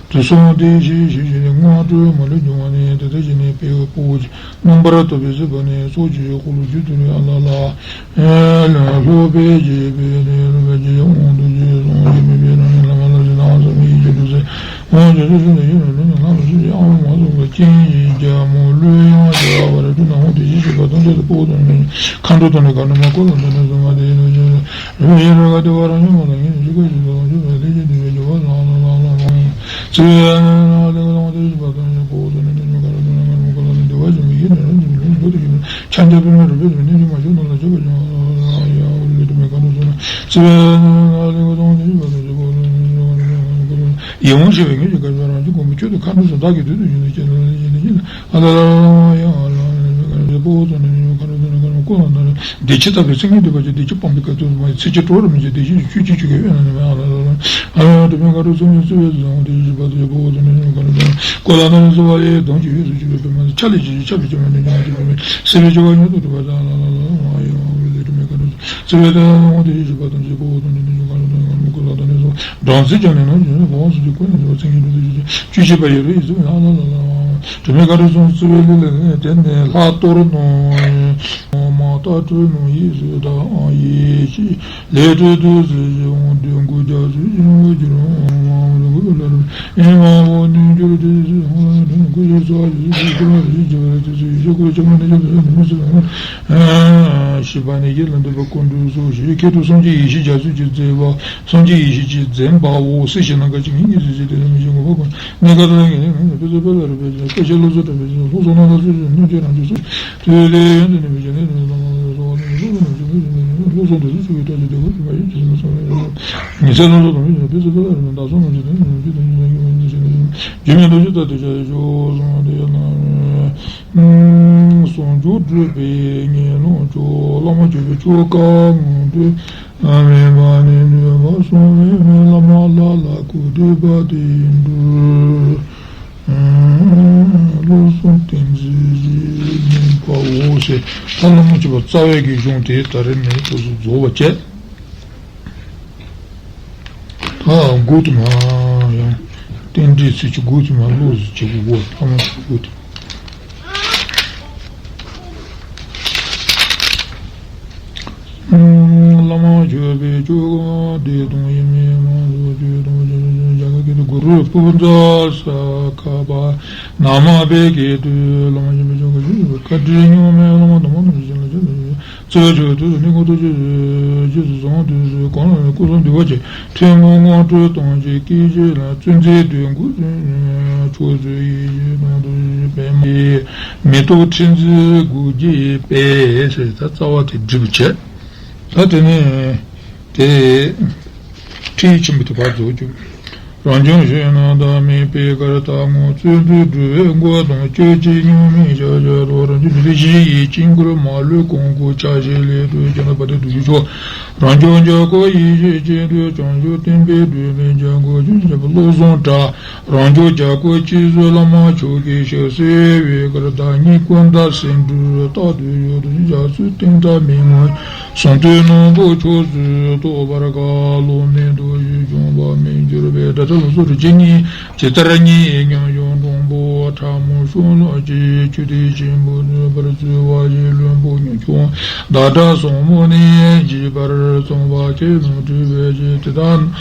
དུ་སོང་སྟེ་ཞེས་ཞེས་ཞེས་ནི་སྔོན་འགྲོའི་མ་ལུས་སྦྱོང་བ་ནི་དེ་ལྟར་བྱས་ནས་དཔེ་པོ་རྣམ་པར་ཐོབ་པའི་སྲིད་པ་ནི་ཚོགས་ཀྱི་འཁོར་ལོ་བཅུ་དུ་ནི་ཨ་ལ་ལ། སློབ་པའི་རྗེས་པའི་ནི་སློབ་པའི་རྗེས་དབང་དུ་བྱས་སོང་ཞེས་མི་པའི་རང་ཉིད་ལ་མ་ལ་ཟེར་ནའང་བསམ་ཡིད་ཀྱི་འདུ་ཟེར། འོ་ཇོ་ཇོ་ཇོ་ནི་ཡིན་ནོ་ནི་ལྷ་མ་སུ་ཡི་ཨ་མ་མ་སོགས་པའི་སྤྱན་ཡིན་རྒྱལ་མོ་བློས་ཡང་བྱ་བ་ར་སྤྲུལ་ནག་མོ་དེ་བཞིན་གཤེགས་པ་ཐམས་ཅད་དུ་དཔའ་བོ་དང་ནི་མཁའ་འགྲོ་དང་ནི་ག་ནི་མ་ཀོ་ལ་འདི་ནི་གསུང་བ་དེ་ཡིན་ནོ་ཇོ་རི་བོ་ཡི་ར་ག་དེ་བ་རང་ཉིད་མ་ལ་ཡིན་ནོ་ཇི་ག་ཞིག་ཏུ་ལོངས་སྤྱོད་པའི་ལས་ཀྱི་འདུན་པའི་རྒྱུ་བ་ལང་ལ་ལང་ལ་ལང་། ཚེ་ལ་ལ་ལ་ལ་ལ་དེ་བཞིན་གཤེགས་པ་ཐམས་ཅད་དཔའ་བོ་དང་ནི་འདི་ནི་ག་ནི་མ་ཀོ་ལ་ནི་བདེ་བ་ཅན་གྱི་ཡིད་ནི་རང་ཉིད་ལ་ལོངས་སྤྱོད་པ་དེ་ཡིན་ནོ། ཁྱབ་འཇམ་པདྨའི་རུས་པའི་གཟུགས་ནི་ཉི་མ་ཞུགས་རྣམས་ལ་སྤྱོད་པ་ཡང་ཡང་ལུས་དུ་མེད་མཁའ་འགྲོ་ཚོགས་ལ་བརྩེ་བའི་ལས་ཀྱི་དང་བཅས་པ་ལ་ཡིད་འོང་ཞེས་པའི་ངེས་ཀྱི་དགའ་བ་རང་བཞིན་ཀུན་པའི་ཆོས་དང་མཁའ་འགྲོ་ཚོགས་བདག་གི་དུས་སུ་ཡིན་ནོ་ཅེས་ལ་ལ་ཡིན་ནི་ཡིན་ལ་ཨ་ལ་ལ་ལ་ཡང་ལ་ཡང་ལ་ཡང་ལ་ཡང་ལ་ཡང་ལ་ཡང་ལ་ཡང་ལ་ཡང་ལ་ཡང་། བདེ་ཆེན་ལྟ་བུའི་སེམས་ཉིད་འདོད་པ་ཅན། བདེ་སྐྱིད་སྤངས་པའི་དཀའ་ཐུབ་མ་ཡིན། ཚིག་གཅིག་གྲོགས་རིན་པོ་ཆེ་བདེ་གཤེགས་ཀྱི་ཆོས་ཅན་ཆོས་ཀྱི་དབྱངས་རྣམས་ཡང་ལ་ལ་ལ། ཨ་ཡང་དུ་མའི་དཀའ་ཐུབ་ཚུལ་ཁྲིམས་བརྩེ་བའི་བཟང་པོ་དེ་བཞིན་གཤེགས་པ་དང་ཡང་འཕོ་བ་ཙམ་ནས་ཡང་ག་ནས་ཀྱང་ཀོ་ལ་ནཱ་ལེནྡྲ་སོགས་པ་ལས་དོན་གྱི་དབྱངས་སུ་གྱུར་པའི་མ་ཟད་ཆ་ལས་ཀྱང་ཆ་ལས་ཀྱང་ཆ་ལས་ཀྱང་མ་ནུས་ཀྱང་མ་ཐུབ་པའི་སྲིད་པའི་སྐྱེ་བ་མྱུར་དུ་འགྲུབ་པ་དང་ལ་ལ་ལ་ལ་ཡང་འོ་ལས་དུ་མའི་དཀའ་ཐུབ་ཚུལ་ཁྲིམས་བརྩེ་བའི་བཟང་པོ་དེ་བཞིན་གཤེགས་པ་དང་ཡང་འཕོ་བ་ཙམ་ནས་ཡང་ཀོ་ལ་ནཱ་ལེནྡྲ་སོགས་སྦྲང་རྩི་ཀྱང་ནི་ནམ་ཞིག་ནི་འོང་ཟེར་གྱི་ཀུན་ནས་བྱ་བ་མཚན་གྱི་འགྲོ་དེ་བཞིན་བཅུ་བཞི་པ་ཡོད་རེད་ཟེར་བའི་ལ་ལ་ལ་ལ། དྲི་མེད་དཀའ་ཐུབ་ཚུལ་ཁྲིམས་བརྩེ་བའི་ལས་ལ་དེ་ནས་ལྷག་གཏོར་གནང་། མ་ལྟ་སྤྲུལ་གནང་ཡིད་བཟོད་དང་ཡེ་ཤེས་ལས་སྤྲུལ་བདུད་རྩི་ཞིག་འོང་། འདོད་དགུ་རྒྱ་མཚོའི་ཕྱིར་འོང་གྱུར་འོང་། མ་འོངས་ལ་ལ་ཨེ་མ་འོ་ནུས་གྱུར་དེ་སྲིད་ཧོ་ལ་དྲན་སྐུ་ཞིག་ཚོགས་ཞིག་སྐུ་ལ་རིགས་ཀྱི་བར་དུ་ཚུལ་ཡེ་ཤེས་སྐུ་ལ་ཆགས་པ་ནི་ཆགས་པའི་ནུས་མེད་ཚུལ་ལ་ཤེས་པ་ནི་ཡིད་ལ་འདོད་པ་ཀུན་འགྲུབ་སོ་ཞེས་ཁྱེད་དུ་སངས་རྒྱས་ཡེ་ཤེས་རྒྱ་མཚོས་ཀྱིས་མཛད་པ། སངས་རྒྱས་ཡེ་ཤེས་ཀྱིས་མཛད་པའོ། སྲིད་ཞི་གནང་ག་ཅི་ཉིད་ཀྱི་སྲིད་ཞི་དེ་ལ་མི་ཞིག་ངོ་བོ་ཀུན་གནས་སྐབས་ལ་ངེས་ནས་ངེས་ནས་དཔེ་ཚོགས་དཔེ་ལ་རེ་བའི་སྐད་ཆ་སློབ་གསོ་གྲགས་པའི་སློབ་གསོ་རྣམ་དག་སྲོལ་ཞིག་སྣོད་ཀྱི་རང་བྱུང་སྲོལ་ཞིག་ཐོས་ལས་ཡོན་ཏན་ལྡན་པའི་ཞལ་ནས་ནི་ལམ་ལ་སོགས་པ་ནི་སློབ་གསོ་རྣམ་བཞིན་སློབ་གསོ་འདི་ཚོ་ཆུ་བའི་བཀྲ་ཤིས་བདེ་བར་ཞུགས་པ་ཡིན་ཞེས་མ་གསུངས་པས། ཉི་ཚེ་སློབ་གསོ་དང་མི་ཞིག་དཔེ་ཚོགས་དཔེ་ལ་རེ་བའི་བདག་སོགས་རྣམས་ཀྱི་དོན་ནི་རང་བྱུང་དོན་ནི་ཡོན་ཏན་ཞིག་ནི་རྒྱུ་མེད་མདོ་ཆོས་ལྟར་དུ་བྱ་ཡི་ཆོས་གསུངས་ཏེ་ན། ཟུང་འཇུག་སྒྲུབ་པའི་ངན་སློང་མཆོག་བླ་མ་མཆོད་པའི་ཆོ་ག་ངོ་སྤྲོད་མེད་པ་ནི་ནུས་པ་གསུངས་པས་མི་བླ་མ་ལ་ལ་སྐུ་བསྟོད་པ་དེ་འགྲུབ། བློ་བཟང་བསྟན་འཛིན་གཉིས་པའོ་ཞེས་ད་བླ་མ་མཆོད་པ་རྩ་བའི་གི་གཞུང་དེ་ད་རེས་ནས་ཏོག་ཙམ་རྫོགས་པ་བྱས། ད་འགོ་དེ་མ་ཡང་རྟེན་འབྲེལ་ཚུལ་གྱི་འགོ་དེ་མ་བློ་གཟུ་བྱེད་དགོས་གོ་ཐ་མ་གི་འགོ་དེ། བླ་མ་མཆོད་པའི་ཆོ་ག་བདེ་སྟོང་ཡིན་མིན་མང་ཚོགས་ཆོས་དང་བཅས་པའི་བྱ་དགའ་སྐད་དུ་གུ་རུ་པུ་ཛ་ས་ཁ་པ་ན་མ་པའི་སྐད་དུ་བླ་མ་མཆོད་པའི་ཆོ་ག་ཞུ་བཀའ་དྲིན་སྙོམས་མེད་བླ་མ་དམ་པ་རྣམས་ཀྱི་ཞལ་ལ་ཕྱག་འཚལ་ཞུ། རྩ་བའི་ཆོ་ག་དུས་སུ་ནི་ཁོང་དུ་ཆོས་ཆོས་སུ་བཟང་དུས་སུ་གང་ལ་ནི་སྐུ་གསུང་འདུས་པ་ཆེ་ཐུན་མོང་དངོས་གྲུབ་གཏོང་ཕྱིར་སྐད་ཅིག་ལ་བརྩོན་འཛིན་འདོད་དགུ་ཕྱོགས་བཅུའི་ཡེ་ཤེས་སྣང་དུ་པདྨའི་མེ་ཏོག་ཕྲེང་མཛེས་དགུ་བརྒྱའི་དཔལ་ཟེར་ད་རྩ་བ་དེ་འགྲིག་པ་བྱས། ད་དེ་ནས་དེ་ཁྲིད་ཆེན་པོ་དེ་བར་རྫོགས་ཀྱི། རང་བྱུང་གཞོན་ནུ་བདག་མེད་པའི་གར་ལྟ་ངོ་། བརྩོན་འགྲུས་འགྲོ་བའི་མགོ་དང་སྤྱོད་ཅིང་སྙོམས་མེད་བྱ་བྱ་དོ། རང་བྱུང་འདུས་བྱས་ཡིད་ཀྱི་དཀྱིལ་འཁོར་མ་ལུས་གང་བསྐོར་ཆ་ཤས་ལས་གྲོལ་ཀྱང་ན་བ་དེ་དུ་ཞུགས་ཆོག་རང་བྱུང་རྒྱ་སྐུར་ཡེ་ཤེས་སྤྱན་སྤྲུལ་བྱང་ཆུབ་བསྟན་པའི་སྒྲོན་མེ་རྒྱ་སྐུར་ཆོས་ཀྱི་བློ་བཟང་གྲགས། རང་བྱུང་རྒྱ་སྐུར་སྤྱི་གཟུགས་བླ་མ་མཆོག་གི་ཞབས་བསིལ་བའི་གར་ལྟ་གཉིས་ཀུན་ཟླ་སེང་འབྲུག་རྟག་ཏུ་ཡོད་དོ། རྒྱ་མཚོའི་གཏིང་མཐའ་མི་མངོན་གསུང་ཐོས་རྣོན་པོ་ཕྱོགས་སུ་གཏོགས་པར་དཀའ། བློ་མེད་མདོ་ཆོས་སྦྱོང་བ་མི་འགྱུར་བའི་སྒྲ་ཐག་ལ་སོགས་རིག་བྱེད་གཉིས་ཇི་ལྟར་ཉེ་ཡང་མྱོང་སྒྲོམ་པོ་ཕྲ་མོ་ཤོ་ལོ་ཀའི་ཆུ་ཐིགས་ཆེན་པོ་ནུས་པར་བརྩི་བ་ཞིག་བླུན་པོ་ཉམ་ཆུང་བདག་སྒྲ་ཟབ་མོ་ནི་བརྗིད་པར་བརྩམས་པ་ཁས་ལོངས་སྤྲུལ་པའི་རྗེ་དེ་དག་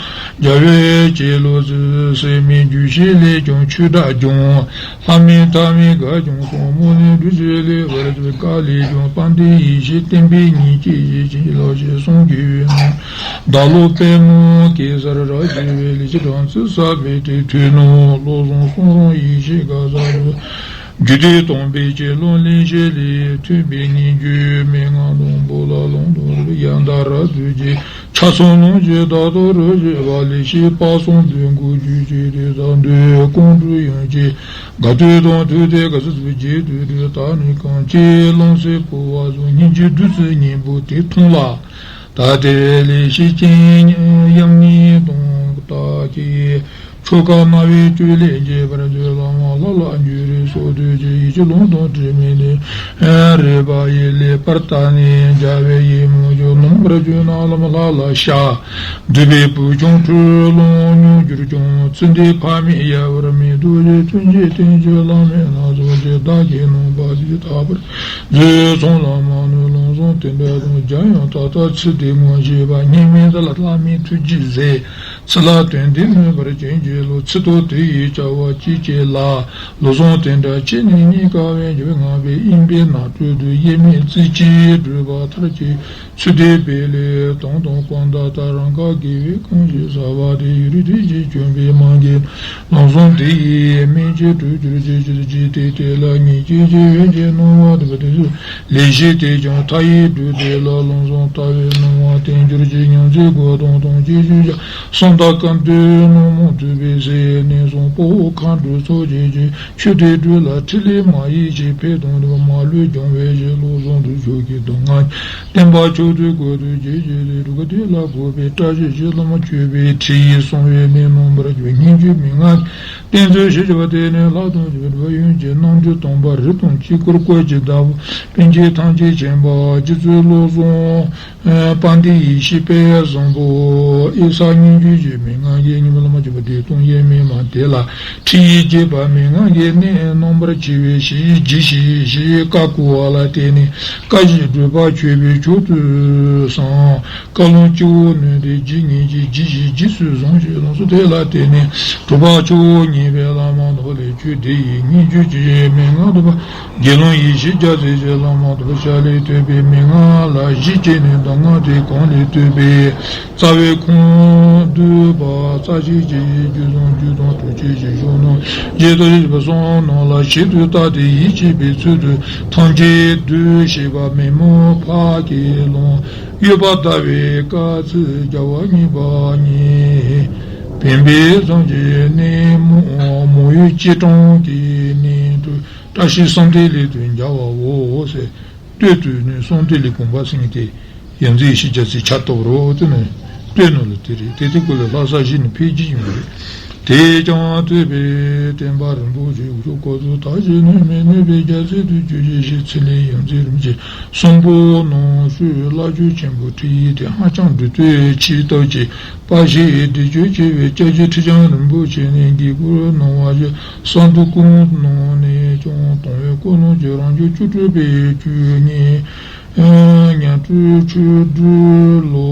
རྒྱལ་བའི་བྱིན་རླབས་ཀྱིས་སེམས་མི་འགྱུར་ཞིང་ལས་ཀྱང་ཆོས་སྒྲ་འབྱུང་། ལྷ་མིན་ཐ་མིན་དགའ་ཀྱང་ཟབ་མོ་ནི་གདུལ་བྱའི་ལེགས་པར་བརྩམས་པའི་བཀའ་ལས་ཀྱང་དཔལ་ལྡན་ཡེ་ཤེས་བསྟན་པའི་ཉིན་བྱེད་ཡིད་བཞིན་ལ་ཞེས་གསུངས་ཀྱི་ཡོད་ན། བདག་བློ་པདྨོ་གེ་སར་རབ་རྒྱས་པའི་ལས་ཀྱི་སྦྲང་རྩི་ཟབ་པའི་དེ་ཐོས་ནོ། བློ་བཟང་གསུང་རབ་ཡེ་ཤེས་དགའ་ས་ལུ། རྒྱུད་སྡེ་སྟོང་པའི་ཆོས་ལུང་ལེགས་བཤད་ལས། ཐོས་པའི་སྙན་བརྒྱུད་མན་ངག་སྡོང་པོ་ལ། ལུང་དང་རིགས་ཡང་དག་རབ་ཏུ་རྒྱས། ཕྱག་མཚན་ལོངས་སྤྱོད་དག་ཏུ་རུ་བྱེད་པ། ལེགས་བཤད་དཔག་བསམ་འདོད་དགུ་རྒྱུད་ཀྱི་དེ་དང་འདོད་ཀུན་འགྲོ་ཡུམ་གྱི་དགའ་སྟོན་དང་ཐུགས་དད་དགའ་ཚོར་བརྗེད་དུ་འགྲོ། ད་ནི་གང་བྱེད་ལམ་སེལ་འཕོ་བ་སོགས། སྙིང་རྗེ་བདུད་རྩི་སྙིང་པོ་དེ་འཐུང་ལ། ད་དེ་ལས་ཤེས་ཅན་དབྱངས་སྙན་དུང་དག་གི་ཆོ་ག་རྣ་བའི་བཅུད་ལས་འཇེབས་པར་མཛོད། བླ་མ་ལྷ་ལ་འཇུག་རེ་སོགས་དུས་ཀྱི་ཡིད་ཀྱི་ལུང་དང་དྲི་མེད་ལས། རེ་བ་ཡིས་ལེགས་པར་བརྟགས་ནས་རྒྱལ་བའི་ཡིད་སྨོན་ཞུ། ནོངས་པར་བྱོན་ན་བླ་མ་ལྷ་ལ་ཕྱག་འདུས་པའི་བུ་ཆུང་ཁྲོ་ལོང་མྱོས་གྱུར་ཀྱང་། ཚེ་འདིའི་ཕ་མེས་ཡལ་བར་མེད། རྡོ་རྗེ་སྤུན་མཆེད་བསྟེན་བཅས་བླ་མའི་ལྷ་ཚོགས་ཀྱིས། བདག་གི་ནོངས་པ་ཇི་ལྟ་བར་མཛོད། ཚོགས་ལ་མ་ནོར་ལམ་བཟང་དེ་འདྲ་དང་། འཇམ་དབྱངས་ད་ལྟ་ཚེ་འདི་ངོ་ཤེས་པ། སྙིགས་མའི་ཚེ་ལ་བླ་མའི་ཐུགས་རྗེས་གཟིགས། ཚེ་ལ་དོན་འདི་སྨིན་པར་བྱིན་གྱིས་རློབས། ཚེ་ཐོག་དེ་ཡི་བྱ་བ་ཅི་བྱེད་ལ། ལམ་བཟང་དེ་འདྲ་ཅི་ནས་རྙེད། དཀའ་བས་འཇིགས་པའི་ངང་པའི་དབེན་པའི་ནགས་ཁྲོད་དུ། དབྱེར་མེད་རྩེ་གཅིག་བགྲོད་པ་མཐར་གྱིས་ཚུད་དེ། བས་ལས་དང་དང་པོ་ད་ལྟ་རང་དགའ་དགེ་བའི་གང་ཞིག་བསགས་པ་དེ། ཡུན་རིང་དུས་ཀྱིས་གྱོན་པའི་མ་རྒན་ལམ་བཟང་དེ་ཡི་སྨིན་བྱེད་གྲོལ་གྱུར་ཅིག་ཅེས་བརྗོད་དེ། དེ་ལ་ཉེས་བྱས་ཀྱི་ཡོན་གྱིས་གནང་བ་དེ་བས་དེ་ཚོ་ལེགས་བཤད་དེ་ཀྱང་མཐའ་ཡས་བགྲོད་དེ་ལ། ལམ་བཟང་ལྟ་བའི་སྣང་བ་བསྟན་གྱུར་ཅིག་ཉམས་ཚེ་སྒོ་དང་དང་བཅས་ཤུལ་བཞག་གསང་བདག་བཀའ་འདུས་སྣང་མང་ཐོས་པའི་ཟས་ནས་བཟུང་། དཔའ་བོ་མཁའ་འགྲོ་ཚོགས་བཅས་ཀྱི་ཆོས་སྡེ་བགྲོད་ལ་ཕྲིན་ལས་མ་ཡིན་ཞིང་། ཕན་དང་ནུས་པ་མ་ལུས་སྦྱོང་བའི་ཕྱིར། ལམ་བཟང་དུ་ཆོས་ཀྱི་སྡུག་བསྔལ་བསྟན་པ་མཆོག་ཏུ་བཀོད་དུ་བྱས་ཀྱི་རེད། གྲུབ་པ་དེ་ལ་འགོད་པའི་བཀྲ་ཤིས་ཤིང་། བླ་མ་མཆོད་པའི་ཁྲིད་ཡིག་གསང་བའི་གནས། རྣམ་པར་རྒྱལ་བའི་སྙན་བརྒྱུད་མན་ངག་གི་བསྟན་ཚུལ་ཞེས་བྱ་བ་དེ་ནི་ལྷ་དང་བཅས་པའི་གྲུབ་པ་ཡོན་གྱི་རྣམ་འཕྲུལ་སྟོན་པ་རི་དྭགས་དཀྱིལ་འཁོར་བཀོད་ཀྱི་བདག་པོ་པཎ་ཆེན་ཐམས་ཅད་མཁྱེན་པ་རྗེ་བཙུན་བློ་བཟང་དཔལ་ལྡན་ཡེ་ཤེས་དཔལ་བཟང་པོ་ཨེ་གསར་སྙན་བརྒྱུད་ཀྱི་མན་ངག་གི་སྙིང་པོ་བླ་མ་མཆོད་པ་བདུན་སྟོང་དབྱེར་མེད་མ་དེ་ལ་ཁྲིད་ཡིག་རྒྱས་པ་མན་ངག་གི་གནད་རྣམ་པར་ཕྱེ་བའི་ཞིང་ཡིག་ཇི་ཞིག་ཞེས་བཀའ་བསྐུལ་བ་ལ་བརྟེན་ནས། བཀའ་བཞིན་སྒྲུབ་པ་མཆོད་པའི་མཆོག་ཏུ་བསམ། བཀའ་ལུང་སྤྱི་བོར་ནོན་ཏེ། ཇི་སྙེད་ཅིག་ཇི་ཞིག་རྗེས་སུ་བཟུང་ཞིང་། ལམ་སྲོལ་དེ་ལ་བརྟེན་ནས་གྲུབ་པ་མཆོག་བརྙེས་པའི་བླ་མ་དག་ལས་ཆོས་སྡེ་ཡི་སྙན་བརྒྱུད་ཀྱི་མན་ངག་ཐོབ་པ། དགེ་སློང་ཡེ་ཤེས་རྒྱལ་མཚན་གྱི་བླ་མ་དག་ཞལ་ལས་ཐོས་པའི་མན་ངག་ལ་གཞི་བྱས་ནས་གདམས་ངག་དེ་གང་ལས་བཏུས་པའི་རྩ་བའི་ཁུངས་བསྡུས་པ། རྩ་ཤེས་ཀྱི་རྒྱུད་དང་རྒྱུད་དང་གྲུབ་ཆེན་གྱི་ཤོག་ནང་རྗེ་རྡོ་རྗེ་བཟང་པོ་རྣམས་ལ་ཞིབ་ཏུ་བརྟགས་ཏེ་ཡིད་ཆེས་པའི་ཚུལ་དུ་ཐམས་ཅད་བསྡུས་ཞེས་པ་མེ་མོ་ཕག་གི་ལུང་། གཡོ་བ་ཟླ་བའི་དཀར་ཚིགས་རྒྱལ་བ་གཉིས་པ་ཉིད། བོན་པོའི་རྫོང་གི་གནས་མོ་མོ་ཡུལ་སྐྱིད་གྲོང་གི་གནས་གྲུབ་བཀྲ་ཤིས་གསང་བདེ་གླིང་དུ་མཇལ་བའོ་ཟེར། སྟོད་དུ་ནི་གསང་བདེ་གླིང་དགོན་པ་ཟེར་མཁན་དེ་ཡ་མཚན་ཡེ་ཤེས་རྒྱལ་མཚན་ཕྱག་བཏབ་རོགས་དེ་ནི་སྟོད་ནང་ལ་དེ་རེད། དེ་དེ་ཀུན་ལས་ལྷ་ས་གཞི་ནས་འཕེལ་རྒྱས་ཡོང་གི་རེད། དེས་ཀྱང་ཐོས་པའི་བསྟན་པ་རིན་པོ་ཆེ་འུ་ཚོ་སྐོར་དུ་དག་ཅིང་ནུས་མེད་ནུས་པའི་རྒྱལ་སྲས་དུ་གྱུར་ཅིག་ཞེས་ཚེ་ལས་ཡོངས་འཛིན་རིན་ཆེན་གསུམ་པོ་ནང་ཞུས། བླ་མཆོད་ཆེན་པོ་ཁྲིད་ཡིག་དེ་ཧ་ཅང་འབྲི་དོན་ཆེ་སྟབས་ཀྱིས་པ་ཞེས་འདི་བརྗོད་ཆེ་བའི་སྐྱབས་རྗེ་ཁྲི་བྱང་རིན་པོ་ཆེ་ནས་དགེ་བསྐུལ་གནང་བ་བཞིན་གསང་འདུས་ཀུན་ནང་ནས་ཀྱང་དང་བའི་ཀུན་སློང་གི་རང་བྱུང་བཅུ་དྲུག་པའི་བཅུ་གཉིས། ཉ་སྤྲུལ་ཆོས་སྒྲོན་ལོ་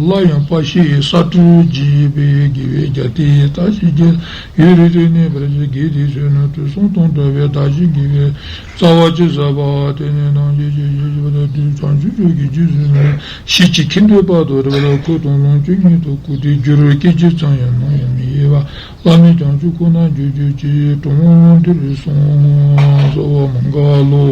ལ་ཡང་པ་ཞེས་ས་སྤྲུལ་བགྱིས་པའི་དགེ་བའི་རྒྱ་ཏི་ཡི་ད་ཞིག་རྒྱལ་ཡུལ་རེ་རེ་གནས་པར་བྱེད། དགེ་དེའི་ཚུལ་ནི་དུས་གསུམ་དང་འདྲ་བའི་བདག་གཞན་དགེ་བའི་རྩ་བ་ཅི་ཟབ་པ་དེ་ནི་ནང་བཞིན་གྱི་ཞེས་བྱ་བ་དང་། དུས་བྱང་ཆུབ་ཕྱོགས་ཀྱི་རྗེས་སུ་ནི་ཤེས་ཀྱི་ཁེ་འདོད་པ་དང་བྲལ་བ་ལ་ཁོ་དང་ལོངས་སྤྱོད་ཉིད་དུ་བཀུར་སྟི་བསྒྱུར། སྐད་ཅིག་ཙམ་ཡང་ནམ་ཡང་མི་གཡེལ་བ། བླ་མེད་བྱང་ཆུབ་ཁོ་ན་འགྱུར་གྱུར་ཅིག། གྲུབ་དབང་ལུང་འདིར་གསུངས། གསོལ་བ་མང་ག་ལོ།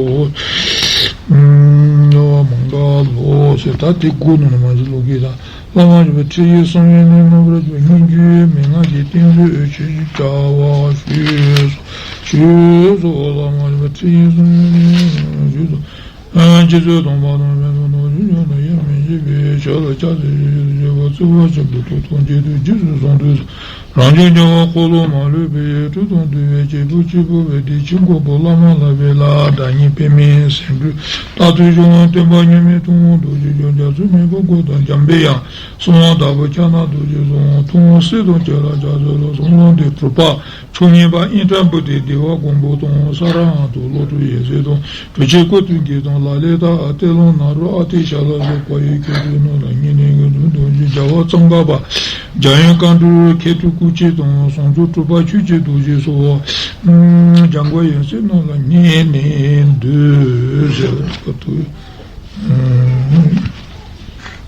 གསོལ་བ་མང་ག་ལོ་ཟེར། ད་དེ་སྒོ་ནང་ནས་མ་ཟིན་ལོ་གི་ད། བླ་མ་མཆོད་པའི་ཁྲིད་ཡིག་གསང་བའི་གནས་རྣམ་པར་རྒྱལ་བའི་སྙན་བརྒྱུད་མན་ངག་གི་བསྟན་བཅོས་ཆོས་ཀྱི་བྱ་བ་ཞུས་སོ། ཞུས་སོ། བླ་མ་མཆོད་པའི་ཁྲིད་ཡིག་གསང་བའི་གནས་རྣམ་པར་རྒྱལ་ཞུས་སོ། རྗེ་བཙུན་དམ་པ་དང་སྨན་པ་དང་ཆོས་སྐྱོང་དང་དབྱེར་མི་ཕྱེད་པའི་ཞབས་ལ་ཕྱག་འཚལ་ཞིང་བརྗོད་པ་བརྩེ་བ་ཆེན་པོས་ཐུགས་ཐམས་ཅད་དུ་རྗེས་སུ་བཟུང་དུས་སུ། རང་བྱུང་རྒྱལ་བ་འཁོར་ལོ་མ་ལུས་པའི་དྲོད་དང་བསྡུས་པའི་བྱེད་པོ་གཅིག་པུ་བའི་བདེ་ཆེན་གོ་འཕང་བླ་མ་ལྷ་པའི་ལྷ་བདག་ཉིད་པདྨའི་སིན་འབྲུ་རྟག་ཏུ་བཞུགས་པ་སྟོན་པ་མཉམ་མེད་ཐུབ་དབང་རྡོ་རྗེ་འཆང་རྒྱ་མཚོ་མེ་ཕག་མགོ་དང་འཇམ་པའི་དབྱངས་གསང་བ་དྭགས་པོ་ཕྱག་ན་རྡོ་རྗེ་གསུམ་ཐུབ་དབང་གསེར་དང་བྱེ་ལ་ལྕགས་སོལ་ལ་གསང་ལམ་འདི་གྲུབ་པ། མཆོག་བརྙེས་པ་ཨིནྡྲ་བྷུ་ཏི་བདེ་བ་མགོན་པོ་དང་ས་ར་ཧ་ཏུ་བློ་གྲོས་ཡེ་ཤེས་དང་གྲུབ་ཆེན་ཀུན་ཏུ་དགྱེས་དང་ལ་ལས་ད་ཨ་ཏི་ལོང་ན་རོ་ཨ་ཏི་ཤ་ལ་སོགས་པ་ཡི་ཁྱད་ཆོས་རྣམས་ལ་བསྙེན་གནས་ཀྱི་འདུན་དང་བཞིན་རྒྱལ་བ་གཙང་ཁ་པ་འཇམ་དབྱངས་མཁའ་འགྲོའི་ཁྱད་འཕགས་སྐུ་སྐྱེ་དང་བྱང་ཆུབ་སྤྲུལ་པ་ཆོས་ཀྱི་རྡོ་རྗེ་སོགས་འཇམ་མགོན་ཡང་སྲིད་རྣམས་ལ་བསྙེན་གནས་འདུས་ཟེར་བ་ཐུགས།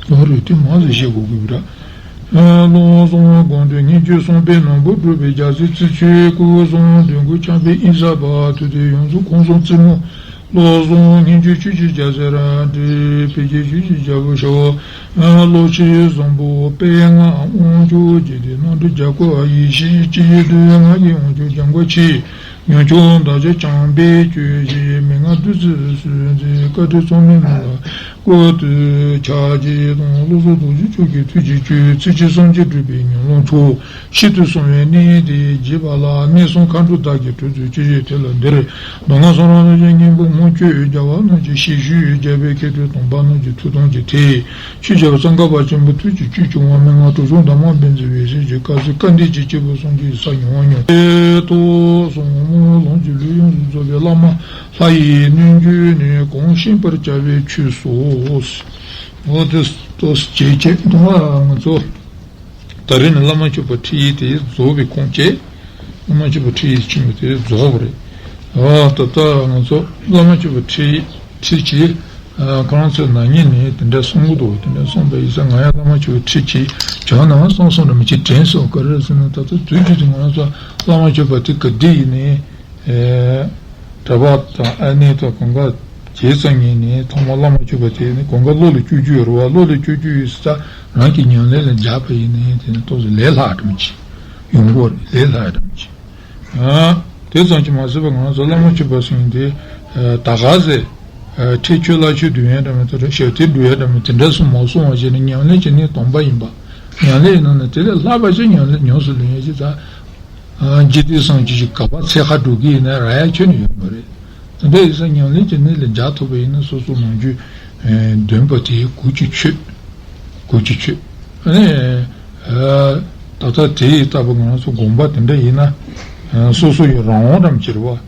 ལོ་རེ་དུས་མང་ཟེར་བཤད་དགོས་ཀྱི་རེད། བློ་བཟང་དགོངས་དོན་སྙན་བརྒྱུད་གསུངས་པའི་ནོར་བུ་སྒྲུབ་པའི་རྒྱལ་སྲས་རྩེ་ཆོས་སྐུ་གསུང་འདུས་མགོན་ཆགས་པའི་ཨིན་ས་པ་ཐུབ་བསྟན་ཡོངས་རྫོགས་ཁོང་གསུམ་རྩེ་མོ། བློ་བཟང་སྙན་བརྒྱུད་ཆོས་ཀྱི་རྒྱལ་སྲས་རབ་འབྲིང་ཕལ་སྐད་ཆོས་ཀྱི་རྒྱལ་པོ་ཞབས། བློ་ཆོས་བཟང་པོ་དཔལ་ལྔ་དབང་ཕྱུག་རྒྱལ་དེ་རྣམ་འཕྲུལ་རྒྱལ་པོ་ཡེ་ཤེས་སྤྱི་ཡི་དུས་ལྔ་གི་དབང་ཕྱུག་འཇམ་མགོན་ཆེ། ཡུམ་མཆོག་བདག་ཅག་བྱམས་པའི་སྤྱོད་བཞིན་མན་ངག་བདུད་རྩི་སུན་འབྱིན་བཀའ་དྲིན་ཚོགས་མེད་མ་ལ་བཀོད་དུ་ཕྱག་རྒྱའི་དང་བློ་བཟང་རྡོ་རྗེ་མཆོག་གི་ཐུགས་ཀྱི་སྤྱོད་ཚིག་གཅིག་སངས་རྒྱས་སྒྲུབ་པའི་ཉམས་ལེན་མཆོག་ཤིན་ཏུ་གསང་བའི་གནད་དེ་རྒྱས་པ་ལ་གནས་གསུམ་མཁའ་འགྲོ་བདག་གི་གྲོགས་ཚུལ་ཅི་ཡོད་དེ་ལ་འདིར། མདོ་སྔགས་གསུམ་རང་ལུགས་ཀྱི་སྙིང་པོ་མངོན་སྤྱོད་རྒྱལ་བ་རྣམས་ཀྱི་ཞལ་བཞུགས་རྒྱལ་པོའི་མཁས་གྲུབ་དམ་པ་རྣམས་ཀྱི་ཐུགས་དམ་གྱི་ཐད། ཆོས་རྒྱལ་ཙོང་ཁ་པ་ཆེན་པོ་ཐུགས་ཀྱི་བཅུད་ཀྱི་དབང་མན་ངག་གྲུབ་ཆེན་དམ་པ་བཛྲ་གུ་རུ་བཀའ་འདི་ཅི་སྐྱེས་བུ་སངས་རྒྱས་ས་མྱོང་བ་མྱོང་། ཏེ་ཏོ་ཟབ་མོ་ལམ་གྱི་ལུས་ཡོངས་སུ་རྫོགས་པའི་བླ་མ་ལྷ་ཡི་སྣོད་བཅུད་ནི་གང་ཤེས་པར་བྱ་བའི་ཆོས་སོ། འོ་དེ་ཏོ་ཇེ་ཆེ་དུ་ང་ཚོ། ད་རེས་ནི་བླ་མ་མཆོད་པ་ཁྲིད་ཡིག་དེ་རྫོགས་པའི་ཁུངས་བཅད། བླ་མ་མཆོད་པ་ཁྲིད་ཡིག་ཆེན་མོ་དེ་རྫོགས་པ་རེད། ཨ་ད་ལྟ་ང་ཚོ་བླ་མ་མཆོད་པ་ཁྲིད་ཁྲིད་ཀྱི། ཨ་ཁོ་རང་ཚོའི་ནག་ཉེས་ནི་དེ་འདྲ་གསུང་གི་འདུག་དེ་འདྲ་གསུངས་པ་ཡིན་ཙང་ང་ཡང་བླ་མ་མཆོད་པ་ཁྲིད་ཀྱི་བྱུང་ན་གསུང་གསུང་ར་མི་བྱེད་དྲན་སོང་། ག་རེ་ཟེར་ན་ད་ལྟ་དུས་རྒྱུན་དུ་ང་རང་ཚོ་བླ་མ་མཆོད་པ་དེ་ག་འདྲ་ཡིན་ནའི། ཨེ། གྲྭ་པ་དང་ཨ་ནེ་དང་གང་ག་བྱས་ཙང་ངས་ནི་ཐོག་མར་བླ་མ་མཆོད་པ་དེ་ནི་གང་ག་བློ་ལ་བཅོལ་རྒྱུ་ཡོད་རེད་བ། བློ་ལ་བཅོལ་རྒྱུ་ཡོད་ས་རང་གི་ཉམས་ལེན་ལ་འཇགས་པ་ཡིན་ནའི་དེ་ནི་ཏོག་ཙམ་ལས་སླ་འགྲོ་མི་བྱེད། ཡོང་སྒོ་ལས་སླ་འགྲོ་མི་བྱེད། ཨ། དེ་ཙམ་གྱིས་མ་ཟད་པར་ང་ཚོ་བླ་མ་མཆོད་པ་ཟེར་མཁན་དེ་ད་ག་ཟེ། ཨ་ཁྲེགས་ཆོད་ལྷ་ཆོས་སྡུད་ཡ་འདྲ་མི་དེ་རེད། ཞབས་བརྟན་སྒྲུབ་ཡ་འདྲ་མི་དེ་འདྲ་སུ་མ་གསུང་བ་བྱས་ནས་ཉམས་ལེན་བྱེད་ནི་དམ་པ་ཡིན་པ། ཉམས་ལེན་ཡིན་ན་ནི་དེ་ལས་ལྷག་པ་ཅིག་ཉམས་ལེན་ཉམས་སུ་ལེན་ཡ་ཅིག་ད། ཨ་འཇིག་རྟེན་སངས་རྒྱས་ཀྱི་ག་པར་འཚོལ་ག་འགྲོ་གི་ཡིན་ན་རག་ཡ་ཁྱོན་ནས་ཡོད་མ་རེད། དེ་འདྲ་ཡིན་ཙང་ཉམས་ལེན་གྱི་གནས་ལ་འཇགས་ཐུབ་པ་ཡིན་ན་སོ་སོ་ནམ་རྒྱུན་འདོན་པ་དེ་གུ་གཅིག་ཆོད། གུ་གཅིག་ཆོད། ཨ་ནི། ཨ་ད་ལྟ་དེ་ཡི་ལྟ་བུ་ང་རང་ཚོ་དགོངས་པ་དེ་འདྲ་ཡིན་ན། ཨ་སོ་སོ་ཡི་རང་དབང་འདྲ་མི་བྱེད་རེད་བ།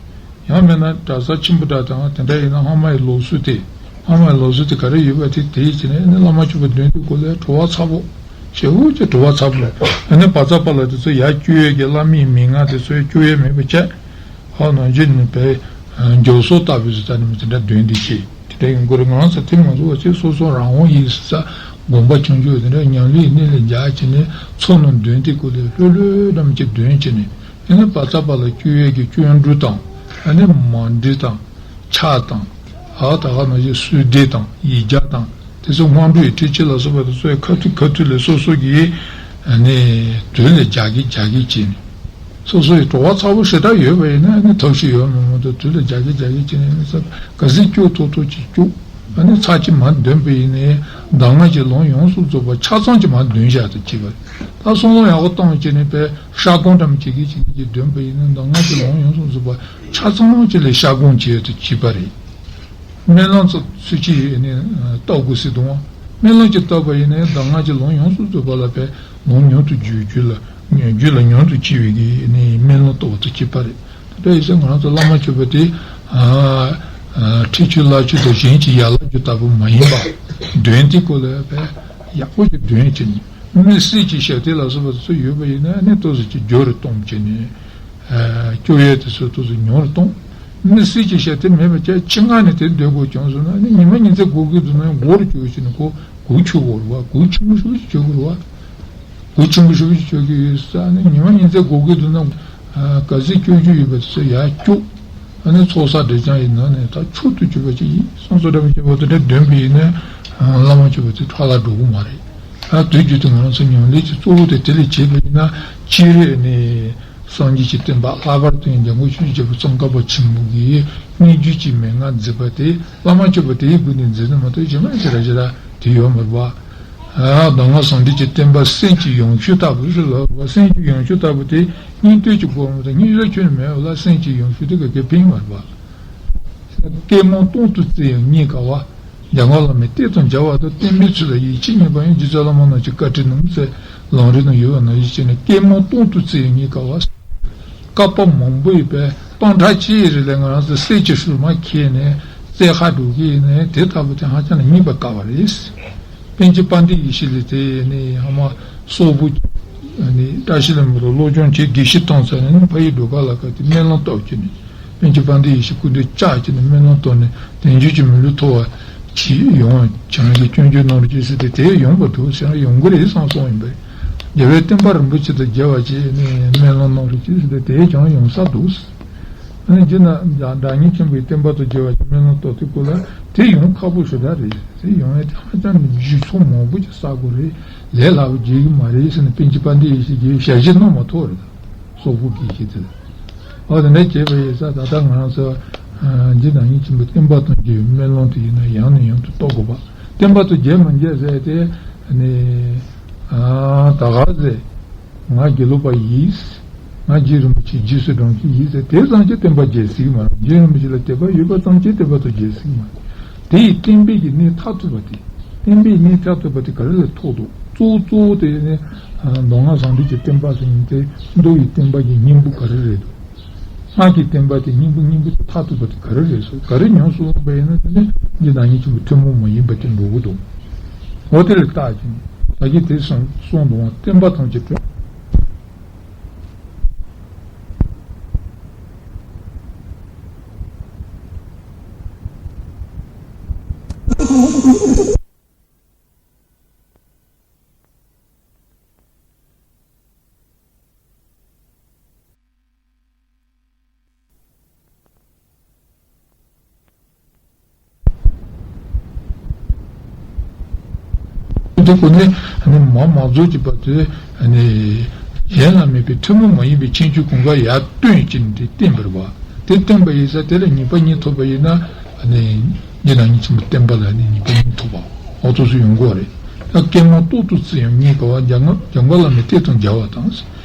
ཡང་མིན་ན་གྲྭ་ས་ཆེན་པོ་འདྲ་དང་དེ་འདྲ་ཡིན་ན་སྔ་མ་ཡི་ལུགས་སྲོལ་དེ། སྔ་མ་ཡི་ལུགས་སྲོལ་དེ་ག་རེ་ཡོད་པ་དེ་དེ་ཡི་བྱས་ནས་ཨ་ནི་བླ་མ་མཆོད་པ་འདོན་དུས་སྐོར་ལ་བྲོ་བ་ཚ་པོ། ཞེ་པོ་ཅིག་བྲོ་བ་ཚ་པོ་རེད། ཨ་ནི་བ་ཚ་པ་ལ་དེ་ཚོ་ཡར་བསྐྱོད་ཡས་ཀྱི་བླ་མའི་མན་ངག་དེ་ཚོ་ཡར་བསྐྱོད་ཡས་མེད་པ་བྱས། ཧ་ནང་བཞིན་ནི་པའི་མགྱོགས་སོ་ལྟ་བུ་ཟེར་ད་ནི་མི་དེ་འདྲ་འདོན་དེ་བྱེད། དེ་འདྲ་ཡིན་དགོས་རེད། ང་རང་ཚོ་དེ་མ་བཟོ་བ་ཚོས་སོ་སོ་རང་དབང་ཡིན་ཟེར་ས་དགོངས་པ་བྱང་ཆུབ་དེ་འདྲ་ཉམས་ལེན་གནས་ལ་འཇགས་བྱས་ནས་ཚོགས་ནང་འདོན་དེ་སྐོར་ལས་ལྷོད་ལྷོད་འདྲ་མི་ཅིག་འདོན་བྱས་ནས་ཨ་ནི་བ་ཚ་པ་ལ་བསྐྱོད་ཡས་ཀྱི་སྐྱོན་འགྲོ་དང་ཨ་ནི་མ་འགྲིག་དང་ཆགས་དང་། ཨ་ད་ག་ནང་བཞིན་བསོད་བདེ་དང་ཡིག་བརྒྱ་དང་དེ་ཚོ་སྔོན་འགྲོ་ཡི་ཁྲིད་ཆེ་ལ་སོགས་པ་དེ་ཚོའི་ཁ་ཐུག་ཁ་ཐུག་ལས་སོ་སོ་གི་ཨ་ནི་དོན་ལ་རྒྱག་གི་རྒྱག་གི་བྱས་ནས། སོ་སོ་ཡི་བྲོ་བ་ཚ་པོ་ཞེ་དྲག་ཡོད་པ་ཡིན་ན་ནི་ཐབས་ཤེས་ཡོད་མ་མ་གཏོགས་དུས་ལ་རྒྱ་ཆེ་རྒྱ་ཆེ་བྱས་ནས་ནི་ས་ག་ཟིག་སྐྱོ་ཐོག་ཐོག་ཅིག་སྐྱོ། ཨ་ནི་ཚར་གཅིག་མར་འདོན་པ་ཡིན་ནའི་གདམས་ངག་གི་ལུང་ཡོངས་སུ་རྫོགས་པ་ཆ་ཚང་གཅིག་མར་འདོན་བཞག་ཏུ་བྱས་པ་རེད། ད་གསུང་ལུང་ཡག་པོ་བཏང་བྱས་ནས་པའི་ཤར་སྒོམ་འདྲ་མི་བྱེད་ཀྱི་བྱེད་ཀྱི་ཅིག་འདོན་པ་ཡིན་ན་གདམས་ངག་གི་ལུང་ཡོངས་སུ་རྫོགས་པ་ཆ་ཚང་གཅིག་ལ་ཤར་སྒོམ་བྱས་ཏུ་བྱས་པ་རེད། སྨོན་ལམ་ཚོ་ཚུལ་གྱིས་ནི་བཏབ་དགོས་སྲིད་དུ་འོང་། སྨོན་ལམ་གྱིས་བཏབ་པ་ཡིན་ནའི་གདམས་ངག་གི་ལུང་ཡོངས་སུ་རྫོགས་པ་ལ་བས་ལུང་མྱུར་དུ་བརྗོད་རྒྱུ་ལ་རྒྱུད་ལ་མྱུར་དུ་སྐྱེ་བའི་གི་ནི་སྨོན་ལམ་བཏབ་པ་དང་གཅིག་པ་རེད། དེ་འདྲ་ཡིན་ཙང་ང་རང་ཚོ་བླ་མ་མཆོད་པ་དེ་ཨ་ཨ་ཁྲིད་ཆོས་བླ་མཆོད་དང་གཞན་གྱི་ཡན་ལག་རྒྱུད་ལྟ་བུ་མ་ཡིན་པ་འདོན་དེ་སྐོར་ལ་བས་ཡག་པོ་ཞིག་འདོན་བྱས་ནས་དམིགས་བསལ་གྱི་ཞབས་བརྟན་ལ་སོགས་པ་དེ་ཚོ་ཡོད་པ་ཡིན་ན་ནི་ཏོག་ཙམ་ཅིག་མགྱོགས་རུ་གཏོང་བྱས་ནས། སྐྱོ་ཡས་དེ་ཚོ་ཏོག་ཙམ་ཉུང་རུ་གཏོང་། དམིགས་བསལ་གྱི་ཞབས་བརྟན་མེད་པ་བྱས་ཕྱི་ནང་ནས་དེ་འདོན་དགོས་བྱུང་སོང་ན་ནི་ཉི་མ་ཉི་ཚེ་འགོར་གྱི་འདུག་ན་འགོར་བཅུག་བྱས་ནས་ཁོ་གུག་ཆུ་བོར་བ་གུག་ཆེན་པོ་ཞིག་བཅུག་དགོས་རེད་བ། གུག་ཆེན་པོ་ཞིག་བཅུག་གི་ཡོད་ས་ནི་ཉི་མ་ཉི་ཚེ་འགོར་གྱི་འདུག་ན་ག་ཚོད་བཅུག་རྒྱུ་ཡོད་པ་དེ་ཚོ་ཡར་བཅུག་ཨ་ནི་ཚོགས་བསགས་སྒྲིབ་སྦྱང་ཡིན་ན་ནི་ད་མཆོག་ཏུ་གྱུར་པ་ཅིག་ཡིན་བསམ་ཚུལ་འདྲ་མི་བྱེད་པ་དེ་འདྲ་འདོན་པ་ཡིན་ན་བླ་མ་མཆོད་པ་དེ་ཕྲ་ལ་འགྲོ་གི་མ་རེད། ད་དུས་རྒྱུན་དུ་ང་རང་ཚོ་ཉམས་ལེན་གྱི་གཙོ་བོ་དེ་དེ་ལས་བྱེད་པ་ཡིན་ན་སྤྱིར་ནི། སངས་རྒྱས་ཀྱི་བསྟན་པ་ལྷག་པར་དུ་ཡང་འཇམ་མགོན་ཆོས་ཀྱི་རྒྱལ་པོ་ཙོང་ཁ་པ་ཆེན་པོ་གིས་སྙན་བརྒྱུད་ཀྱི་མན་ངག་མཛད་པ་དེ་བླ་མ་མཆོད་པ་དེའི་སྒོ་ནས་མཛད་ནི་མ་གཏོགས་གཞན་མ་ཞེ་དྲག་ཞེ་དྲག་དེ་ཡོད་མ་རེད་པ། ཨ་གདམས་ངག་ཟུང་འབྲེལ་གྱི་བསྟན་པ་སེམས་ཀྱི་ཡང་ཤུལ་ལྟ་བུ་ཞིག་ལ་རེད་པ། སེམས་ཀྱི་ཡང་ཤུལ་ལྟ་བུ་དེ་སྙིང་སྟོབས་ཀྱི་སྒོ་ནས་སྙིང་རྗེ་ཁྱོན་ནས་མེད་པ་ལ་སེམས་ཀྱི་ཡང་ཤུལ་དེ་ག་གེ་ཕན་མ་རེད་པ། བསྐལ་མང་སྟོང་དུ་བརྩིས་ཡང་རྙེད་དཀའ་བ། འཇམ་མགོན་བླ་མའི་གཏེར་དང་མཇལ་བ་དང་། བསྟན་པའི་ཚུལ་ལ་ཡིད་ཆེས་རྙེད་པ་ཡང་། རྗེ་བཙུན་བླ་མ་རྣམས་ཀྱི་བཀའ་དྲིན་རྣམས་ཟེར། ལམ་རིམ་ནང་ཡོད་པ་ནང་བཞིན་བྱས་ནས་བསྐལ་མང་སྟོང་དུ་བརྩིས་ཡང་རྙེད་དཀའ་བ། བསྐལ་པ་མང་པོ་ཡི་བས་སྟོང་ཕྲག་གཅིག་རིང་ལ་ང་རང་ཚོ་གསེར་གྱི་སྲུར་མ་ཁྱེར་ནས་རྩེ་ཁ་འགྲོ་གི་ཡིན་ནའི་དེ་ལྟ་བུ་དེ་ཧ་ཅང་ལ་རྙེད་པ་དཀའ་བ་རེད། པཎ་ཆེན་དཔལ་ལྡན་ཡེ་ཤེས་ལགས་དེ་ནི་ཧ་མ་སོག་པོ་ནི་བཀྲ་ཤིས་ལྷུན་པོ་ལ་སློབ་སྦྱོང་བྱས་དགེ་བཤེས་བཏང་ཚར་ནས་ཕ་ཡུལ་འགྲོ་ག་ལ་ཁ་དེ་སྨོན་ལམ་བཏབ་བྱས་ནས། པཎ་ཆེན་དཔལ་ལྡན་ཡེ་ཤེས་སྐུ་མདུན་བཅར་བྱས་ནས་སྨོན་ལམ་བཏབ་ནས་དལ་འབྱོར་གྱི་མི་ལུས་ཐོབ་པ་ཅིག་ཡོང་བ་བྱང་གི་སྐྱོན་བརྗོད་གནང་རོགས་ཞེས་ཟེར་ཏེ་དེ་ཡོང་བ་འདུག་ཟེར་ན་ཡོང་གི་རེད་བསམ་སོང་ཡིན་པས། རྒྱལ་བའི་བསྟན་པ་རིན་པོ་ཆེ་དང་མཇལ་བ་བྱས་ནས་སྨོན་ལམ་གནང་རོགས་གྱིས་ཟེར་ཏེ་དེའི་ཀྱང་ཡོང་ས་འདུག། ཨ་ནི་རྗེ་ན་བདག་ཉིད་ཆེན་པོའི་བསྟན་པ་དང་མཇལ་བ་བྱས་སྨོན་ལམ་བཏབ་དུས་སྐབས་ལ་དེ་ཡོང་ཁག་པོ་ཞེ་དྲག་རེད། དེ་ཡོང་ཡས་དེ་ཧ་ཅང་གི་རྒྱུ་ཚོགས་མང་པོ་ཞིག་བསགས་དགོས་རེད། ལས་སླ་པོ་བྱེད་ཀྱི་མ་རེད་ཟེར་ནས་པཎ་ཆེན་དཔལ་ལྡན་ཡེ་ཤེས་ཀྱིས་ཞལ་བཞེས་གནང་མ་ཐུབ་རེད། སོག་པོ་གིས་བྱས་ཏེ། འོ་དེ་འདྲ་བྱས་པ་ཡིན་ཙང་ད་ལྟ་ང་རང་ཚོ་རྗེ་བདག་ཉིད་ཆེན་པོའི་བསྟན་པ་དང་མཇལ་བའི་སྨོན་ལམ་དེ་ཡིན་ན་ཡང་ནས་ཡང་དུ་བཏབ་དགོས་པ། བསྟན་པ་དང་མཇལ་མ་མཇལ་ཟེར་དེ་ནི་ད་ག་ཟེ། ང་དགེ་ལུགས་པ་ཡིན། ང་རྗེ་རིན་པོ་ཆེ་རྗེས་སུ་འབྲང་མཁན་ཡིན་ཟེར་དེ་ཙམ་གྱིས་བསྟན་པ་མཇལ་སྲིད་ཀྱི་མ་རེད། རྗེ་རིན་པོ་ཆེ་ལ་དད་པ་ཡོད་པ་ཙམ་གྱིས་བསྟན་པ་དང་མཇལ་སྲིད་ཀྱི་མ་རེད། དེ་ཡི་བསྟན་པའི་གི་གནས་མཐར་ཐུག་པ་དེ། བསྟན་པའི་གནས་མཐར་ཐུག་པ་དེ་ག་རེ་ལ་ཐུག་འདུག། གཙོ་བོ་གཙོ་བོ་དེ་ནི་མདོ་སྔགས་ཟུང་འབྲེལ་གྱི་བསྟན་པ་ཟེར་མཁན་དེ་མདོ་ཡི་བསྟན་པ་གི་སྙིང་པོ་ག་རེ་རེད་འདུག། སྔགས་ཀྱི་བསྟན་པ་དེ་སྙིང་པོ་སྙིང་པོ་དེ་མཐར་ཐུག་པ་དེ་ག་རེ་རེད་ཟེར། ག་རེ་ཉམས་སུ་བླངས་པ་ཡིན་ན་དེ་ནི་རྗེ་བདག་ཉིད་ཆེན་པོ་ཐུན་མོང་མ་ཡིན་པ་དེ་འགྲོ་གི་འདུག། འོ་དེ་ལ་བརྟག་ཅིང་ད་གིན་དེ་གསུངས་གསུངས་འདུག་བ། བསྟན་པ་ཐམས་ཅད་དོན། དེ་ཁོ་ནས་མ་མ་རྫོགས་ཀྱི་བར་དུ་གཞན་ལ་མེད་པའི་ཐུན་མོང་མ་ཡིན་པའི་ཁྱད་ཆོས་གང་ག་ཡར་སྟོན་གྱིན་དེ་བསྟན་པར་བ། དེ་བསྟན་པ་ཡིན་ཙང་དེ་ལ་ངེས་པ་གཉིས་ཐོབ་པ་ཡིན་ན་རྗེ་བདག་ཉིད་ཆེན་པོའི་བསྟན་པ་ལ་ནི་ངེས་པ་གཉིས་ཐོབ་པ་འོ་ཐོབ་སུ་ཡོང་གི་རེད། ད་སྐྱེས་མ་ཏོག་ཏོ་ཙི་ཡང་རྙེད་དཀའ་བ་འཇམ་མགོན་བླ་མའི་གཏེར་དང་མཇལ་བ་དང་།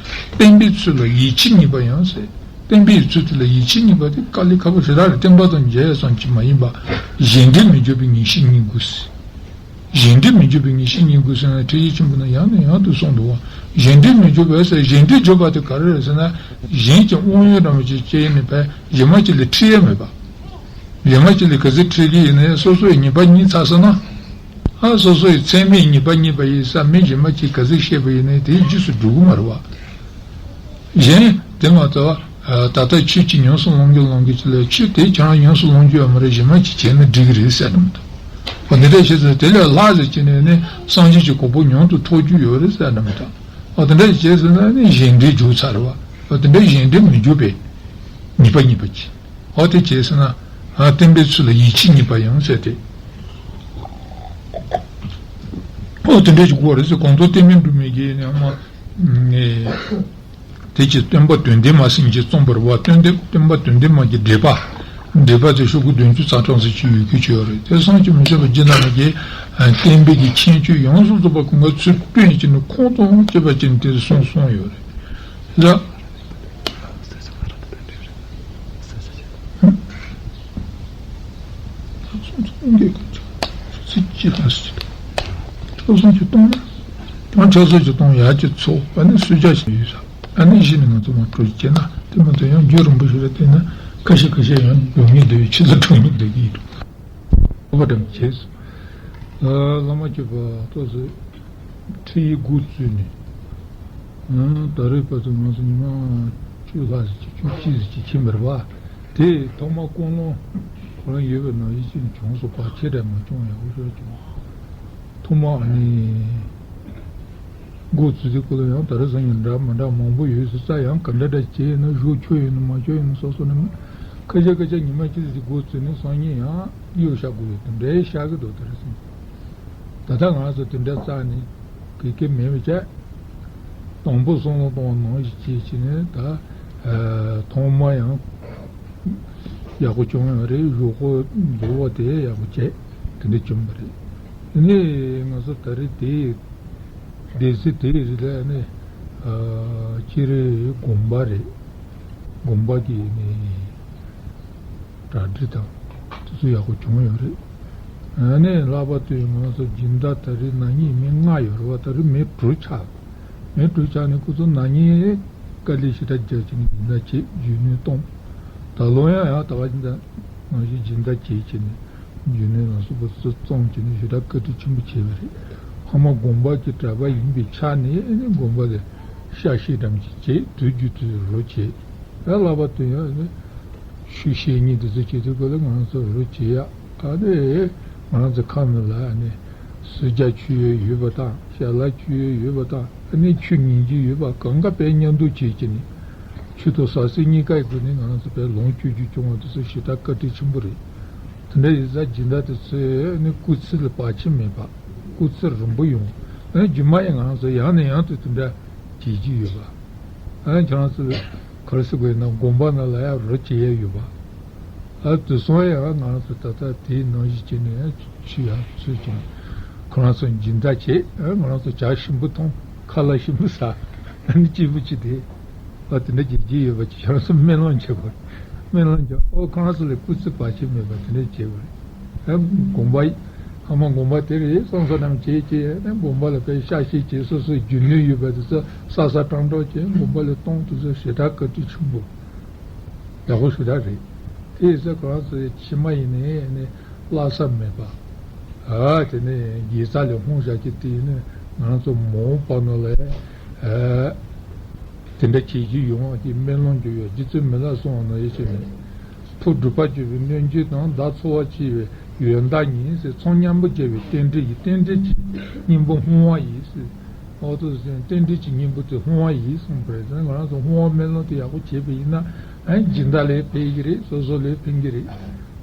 བསྟན་པའི་ཚུལ་ལ་ཡིད་ཆེས་རྙེད་པ་ཡང་ཟེར། བསྟན་པའི་ཚུལ་དེ་ལ་ཡིད་ཆེས་རྙེད་པ་དེ་དཀའ་ལས་ཁག་པོ་ཞེ་དྲག་རེད། བསྟན་པ་དང་མཇལ་ཡ་ཙམ་གྱིས་མ་ཡིན་པ། གཞན་འབྲེལ་མི་འཇོག་པའི་ངེས་ཤེས་རྙེད་དགོས་ཟེར། གཞན་འབྲེལ་མི་འཇོག་པའི་ངེས་ཤེས་རྙེད་དགོས་ཟེར་ན་ཁྲིད་ཡིག་ཆེན་པོ་ན་ཡང་ནས་ཡང་དུ་གསུངས་འདུག་བ། གཞན་འབྲེལ་མི་འཇོག་པ་ཟེར། གཞན་འབྲེལ་འཇོག་པ་དེ་ག་རེ་རེད་ཟེར་ན། གཞན་གྱི་དབང་ཡོད་འདྲ་མོ་ཅིག་སྐྱེས་ནས་བས་གཞན་མ་ཅིག་ལ་ཁྲིད་ཡ་མེད་པ། གཞན་མ་ཅིག་ལ་ག་ཚོད་ཁྲིད་ཀྱི་ཡིན་ན་ཡང་སོ་སོ་ཡི་ཉེས་པ་རྙེད་ཚར་སོང་ན། ཨ་སོ་སོ་ཡི་ཚད་མས་ཉེས་པ་རྙེད་པ་ཡིན་ས་མི་གཞན་མ་ཅིག་ག་ཚོད་བཤད་པ་ཡིན་ན་དེའི་རྗེས་སུ་འགྲོ་གི་མ་རེད་བ། གཞན་དེ་མ་གཏོགས་ད་ལྟ་ཁྱོད་ཀྱིས་ཉམས་སུ་ལོངས་རྒྱུ་ལོངས་རྒྱུ་ཅིག་ལས་ཁྱོད་དེ་ཁྱེད་རང་ཉམས་སུ་ལོངས་རྒྱུ་ཡོད་མ་རེད། གཞན་མ་ཅིག་བྱས་ན་འགྲིག་གི་རེད་ཟེར་ནི་མ་གཏོགས། འོ་འདི་འདྲ་བྱས་ཙང་དེ་ལས་ལྷག་ཟེར་གྱི་ནས་ནི་སངས་རྒྱས་ཀྱི་གོ་འཕང་མྱུར་དུ་ཐོབ་རྒྱུ་ཡོད་རེད་ཟེར་ནི་མ་གཏོགས། འོ་དེ་འདྲ་བྱས་ཟེར་ན་ནི་གཞན་འབྲེལ་འཇུག་ཚར་བ། འོ་དེ་འདྲ་གཞན་འབྲེལ་མི་འཇུག་པའི་ཉེས་པ་རྙེད་པ་ཅིག། འོ་དེ་བྱས་ཟེར་ན། ཨ་བསྟན་པའི་ཚུལ་ལ་ཡིད་ཆེས་རྙེད་པ་ཡང་ཟེར་ཏེ། ཨོ་དེ་འདྲ་ཞིག་དགོས་རེད་ཟེར། གོང་དུ་བསྟན་པའི་སྒྲོན་མེ་གིས་ནི་ཨ་མ། དེ་ཅི་སྟོན་པ་དོན་ལྡན་མ་སྲིན་གྱིས་རྩོམ་པར་བ། སྟོན་ལྡན་སྟོན་པ་དོན་ལྡན་མ་གི་འགྲེལ་པ། འགྲེལ་པ་དེ་ཤོག་གུ་བདུན་ཅུ་རྩ་གྲངས་ཙམ་ཅིག་ཡོད་ཁུལ་བྱས་ཡོད་རེད། དེ་བསམ་གྱིས་མི་ཁྱབ་པ་རྗེ་བླ་མ་གིས་བསྟན་པའི་གི་ཁྱད་ཆོས་ཡོངས་སུ་རྫོགས་པ་ཀུན་དགའ་ཚུལ་སྟོན་གྱི་ནི་ཁོང་དང་བཅས་པ་ཅན་དེར་གསུངས་གསུངས་ཡོད་རེད་ལ། ཚིག་གཅིག་ལ་ཟེར། ཁྲག་ཟུང་གི་སྟོང་། ཡང་ཁྲག་ཟུང་གི་སྟོང་ཡར་གྱི་ཚོགས་ཨ་ནི་སུ་ཇ་ཞིག་ཡོད་ས། ཨ་ནི་གཞི་ནས་ང་ཚོ་མ་གྲོལ་བྱས་ན་དེ་མ་གཏོགས་ཡང་རྒྱུད་རིང་པོ་ཞིག་ལ་བལྟས་ན་ཁ་ཤས་ཁ་ཤས་ཡང་འགྲོ་ཉེན་འདུག་ཕྱི་ལ་འགྲོ་ཉེན་འདུག་གི་འདུག། ཨོ་བ་འགྲམ་བྱས་སོ། བླ་མ་མཆོད་པ་ཏོག་ཙམ་ཁྲིད་ཡིག་འགོ་བཙུགས་ནས། ཨང་ད་རེས་བར་དུ་ང་ཚོ་ཉི་མ་བཅུ་ལྷག་ཙམ་ཅིག་བཅུ་གཅིག་ཙམ་ཅིག་ཕྱིན་པ་རེད་བ། དེ་ཐོག་མ་ཀུན་སློང་ཁོ་རང་ཡོད་པའི་ནང་བཞིན་ཅིག་བྱུང་སོང་བ། ཆེ་དྲགས་མ་བྱུང་། ཡག་པོ་ཞེ་དྲག་བྱུང་། ཐོག་མ་ཨ་ནི་འགོ་བཙུགས་དུས་སྐབས་ལ་ཡང་ད་རེས་བཟང་ཡང་འདྲ་མི་འདྲ་མང་པོ་ཡོད་ཟེར། ས་ཡང་ག་འདྲ་འདྲ་བྱས་ཡིན་ན་གཞུག་ཆོས་ཡིན་ན་མ་ཆོས་ཡིན་ན་སོ་སོ་ནས་མ། ཁ་ཤས་ཁ་ཤས་ཉི་མ་གཅིག་ཙམ་ཅིག་འགོ་བཙུགས་ནས་སང་ཉིན་ཡང་གཡོལ་བཞག་དགོས་ཡོད་དེ་འདྲའི་བཞག་གི་འདུག། ད་རེས་སང་ཉིན། ད་ལྟ་ང་ཚོ་དེ་འདྲ་རྩ་ནས་གི་གེ་མེད་པ་བྱས། དང་པོ་བསམ་བློ་གཏོང་བ་ནང་བཞིན་བྱས་བྱས་ནས་ད་ཨ་ཐོག་མ་ཡང་ཡག་པོ་བྱུང་ཡོད་རེད། གཞུག་གུ་འགྱུར་བ་དེ་ཡག་པོ་བྱས་དེ་འདྲ་བྱུང་བ་རེད། དེ་ནས་ང་ཚོ་ད་རེས་དེ་སྡེ་ཚན་དེ་རེད་ལ་ནི་ཨ་སྤྱིར་དགོན་པ་རེད། དགོན་པ་གི་ནི། གྲ་སྒྲིག་དང་དེ་ཚོ་ཡག་པོ་བྱུང་ཡོད་རེད། ཨ་ནི་ལྷག་པར་དུ་ང་ཚོ་སྦྱིན་བདག་ད་རེས་ན་ནིང་མི་ལྔ་ཡོད་རེད་བ། ད་རེས་མི་དྲུག་ཆགས། མི་དྲུག་ཆགས་ནས་ཁོ་ཚོ་ན་ནིང་དཀའ་ལས་ཞེ་དྲག་རྒྱག་བྱས་ནས་སྦྱིན་བདག་བྱས་རྒྱུ་ནོར་བཏང་། ད་ལོ་ཡང་ཡང་ད་ག་སྦྱིན་བདག་ནང་བཞིན་སྦྱིན་བདག་བྱས་བྱས་ནས་རྒྱུ་ནོར་ལ་སོགས་པ་ཚོ་བཙོང་བྱས་ནས་ཞེ་དྲག་བཀའ་དྲིན་ཆེན་པོ་བྱས་པ་རེད། ཕ་མ་དགོན་པ་གི་གྲྭ་པ་ཡིན་པའི་ཆ་ནས་ཨ་ནི་དགོན་པ་ལ་ཤ་ཤེད་འགྲམ་གྱི་བྱས་དུས་རྒྱུ་དུས་རོ་བྱས། ཡང་ལྷག་པར་དུ་ཡང་ནི་ཆོས་བཤད་ཉིན་དེ་ཚོ་བྱེད་དུས་སྐབས་ལ་ང་རང་ཚོ་རོ་བྱེད་ཡག་ག་ནས་ང་རང་ཚོ་ཁམས་ལ་ནི་སུ་ཇ་མཆོད་ཡས་ཡོད་པ་དང་ཞལ་ལག་མཆོད་ཡས་ཡོད་པ་དང་ ནི་ཆོས་ཉན་གྱི་ཡོད་པ་གང་ག་དཔེ་མཉམ་དུ་བྱེད་ཀྱི་ནི། ཆོས་དང་ཟང་ཟིང་གཉིས་ཀའི་སྒོ་ནས་ང་རང་ཚོ་དཔེ་ལོངས་སྤྱོད་རྒྱུ་བྱུང་བ་དེ་ཚོ་ཞེ་དྲག་བཀའ་དྲིན་ཆེན་པོ་རེད། དེ་འདྲ་ཡིན་ཙང་སྦྱིན་བདག་དེ་ཚོས་ནི་སྐུ་ཚེ་ལ་བར་ཆད་མེད་པ། སྐུ་ཚེ་རིང་པོ་ཡོང་། ཨ་ནི་རྗེས་མ་ཡང་ང་རང་ཚོ་ཡང་ནས་ཡང་དུ་དེ་འདྲ་བྱེད་ཀྱི་ཡོད་པ། ཨ་ནི་ཁྱེད་རང་ཚོ་ག་རེ་ཟེར་དགོས་ཡིན་ན། དགོན་པ་ནང་ལ་ཡང་རོགས་བྱེད་ཡས་ཡོད་པ། ཨ་དེ་སོང་ཡང་ང་རང་ཚོ་ད་ལྟ་དེའི་ནང་བཞིན་བྱས་ནས་ཆུ་ཡང་ཚོས་ཀྱང་ཁོ་རང་ཚོ་སྦྱིན་བདག་བྱེད། ཨ་ང་རང་ཚོ་ཇ་ཞིམ་པོ་འཐུང་། ཁ་ལག་ཞིམ་པོ་ཟ། ཨ་ནི་སྐྱིད་པོ་བྱེད་དེ། ཨ་དེ་འདྲ་བྱེད་ཀྱི་ཡོད་པ་ཅིག་ཁྱེད་རང་ཚོ་སྨོན་ལམ་བྱེད་དགོས། སྨོན་ལམ་བྱེད། ཨོ་ཁོ་རང་ཚོ་ལ་སྐུ་ཚེ་བར་ཆད་མེད་པ་དེ་འདྲ་བྱེད་དགོས། ཨ་དགོན་པ། ཨ་མ་དགོན་པ་དེ་རེད་བསམ་བསམ་བྱས་བྱས་ནས་དགོན་པ་ལ་དཔེ་ཤ་ཤེད་བྱས། སོ་སོའི་རྒྱུ་ནོར་ཡོད་པ་དེ་ཚོ་ས་ས་ཀྲང་ཀྲོག་བྱས་དགོན་པ་ལ་གཏོང་། དེ་ཚོ་ཞེ་དྲག་བཀའ་དྲིན་ཆེན་པོ། ཡག་པོ་ཞེ་དྲག་རེད། དེ་ཡིན་ཙང་ཁོ་རང་ཚོའི་ཕྱི་མ་ཡིན་ནའི་ནི་བརླག་ས་མེད་པ། ཨ་དེ་ནས་དགེ་རྩ་ལས་ལྷུང་བཞག་གི་དེ་ཡིན་ནའི་ང་རང་ཚོ་མ་འོངས་པ་ནང་ལ་ཨ་དེ་འདྲ་བྱེད་རྒྱུ་ཡོང་བ་གི་སྨོན་ལམ་རྒྱུ་ཡོད། རྗེ་བཙུན་མི་ལ་གསུངས་པ་ནང་བཞིན་བྱས་ནས། ཕོ་སྒྲུབ་པ་སྤྱོད་པའི་སྣོད་བཅུད་དང་། བདག་འཚོ་བ་སྐྱེལ་བའི་ཡོན་བདག་ཉིད་ཟེར། ཚོགས་མཉམ་པོ་སྐྱེལ་བའི་རྟེན་འབྲེལ་གྱི། རྟེན་འབྲེལ་གྱི་སྙིང་པོ་སྔོན་དཔག་ཡིན་ཟེར། འོ་དེ་ཚོ་རྟེན་འབྲེལ་གྱི་སྙིང་པོ་དེ་སྔོན་དཔག་ཡིན་གསུངས་པ་རེད། ང་རང་ཚོ་སྔོན་དཔག་སྨོན་ལམ་དེ་ཡག་པོ་བྱས་པ་ཡིན་ན། ཨ་སྦྱིན་བདག་ལ་ཕན་གྱི་རེད། སོ་སོ་ལ་ཕན་གྱི་རེད།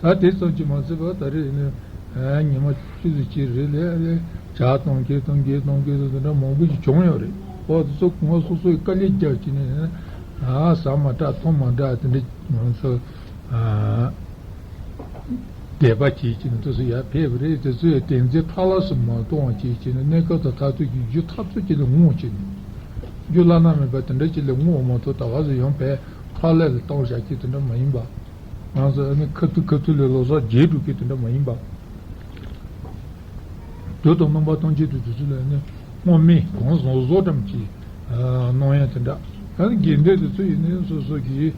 ད་དེ་ཙམ་གྱིས་མ་ཚད་པ་ད་རེས་ནི་ཨ་ཉི་མ་བཅུ་ཙམ་ཅིག་རེད་ལས་ལས་ཇ་གཏོང་གི་གཏོང་གི་གཏོང་གི་དེ་འདྲ་མང་པོ་ཞིག་བྱུང་ཡོད་རེད། འོ་དེ་ཚོ་ང་སོ་སོའི་དཀའ་ལས་རྒྱབ་ཀྱི་ནས་ཨ་ཟ་མ་དྲག་འཐུང་མ་དྲག་དེ་འདྲ་ང་ཚོ་ཨ། དད་པ་བྱེད་ཀྱི་ནི་དུས་སུ་ཡར་ཕེབས་པ་རེད། དེ་ཚོས་དེ་ཚོའི་ཐ་ལ་སུ་མ་གཏོང་བ་བྱེད་ཀྱི་ནི་གནས་སྐབས་དང་མཐར་ཐུག་གི་རྒྱུ་ཐག་ཆོད་ཀྱི་ལས་ངོ་ཅི་ནི། རྒྱུ་བླ་ན་མེད་པ་དེ་འདྲ་ཅིག་ལས་ངོ་མ་ཐུབ། ད་ག་ཟེ་ཡང་བས་ཐ་ལ་ལ་བཏང་བཞག་ཀྱི་དེ་འདྲ་མ་ཡིན་པ། ང་ཚོ་ནི་ཁ་ཐུག་ཁ་ཐུག་ལས་ལོ་སར་རྒྱས་འགྲོ་གི་དེ་འདྲ་མ་ཡིན་པ། དུས་དང་རྣམ་པ་ཐམས་ཅད་དུ་དུས་སུ་ལས་ནི་སྔོན་མེད་གང་བཟང་བཟོ་ཙམ་གྱི་གནང་ཡ་དེ་འདྲ། ཨ་ནི་དགེ་འདུན་དེ་ཚོ་ཡིན་ནའི་སོ་སོ་གི་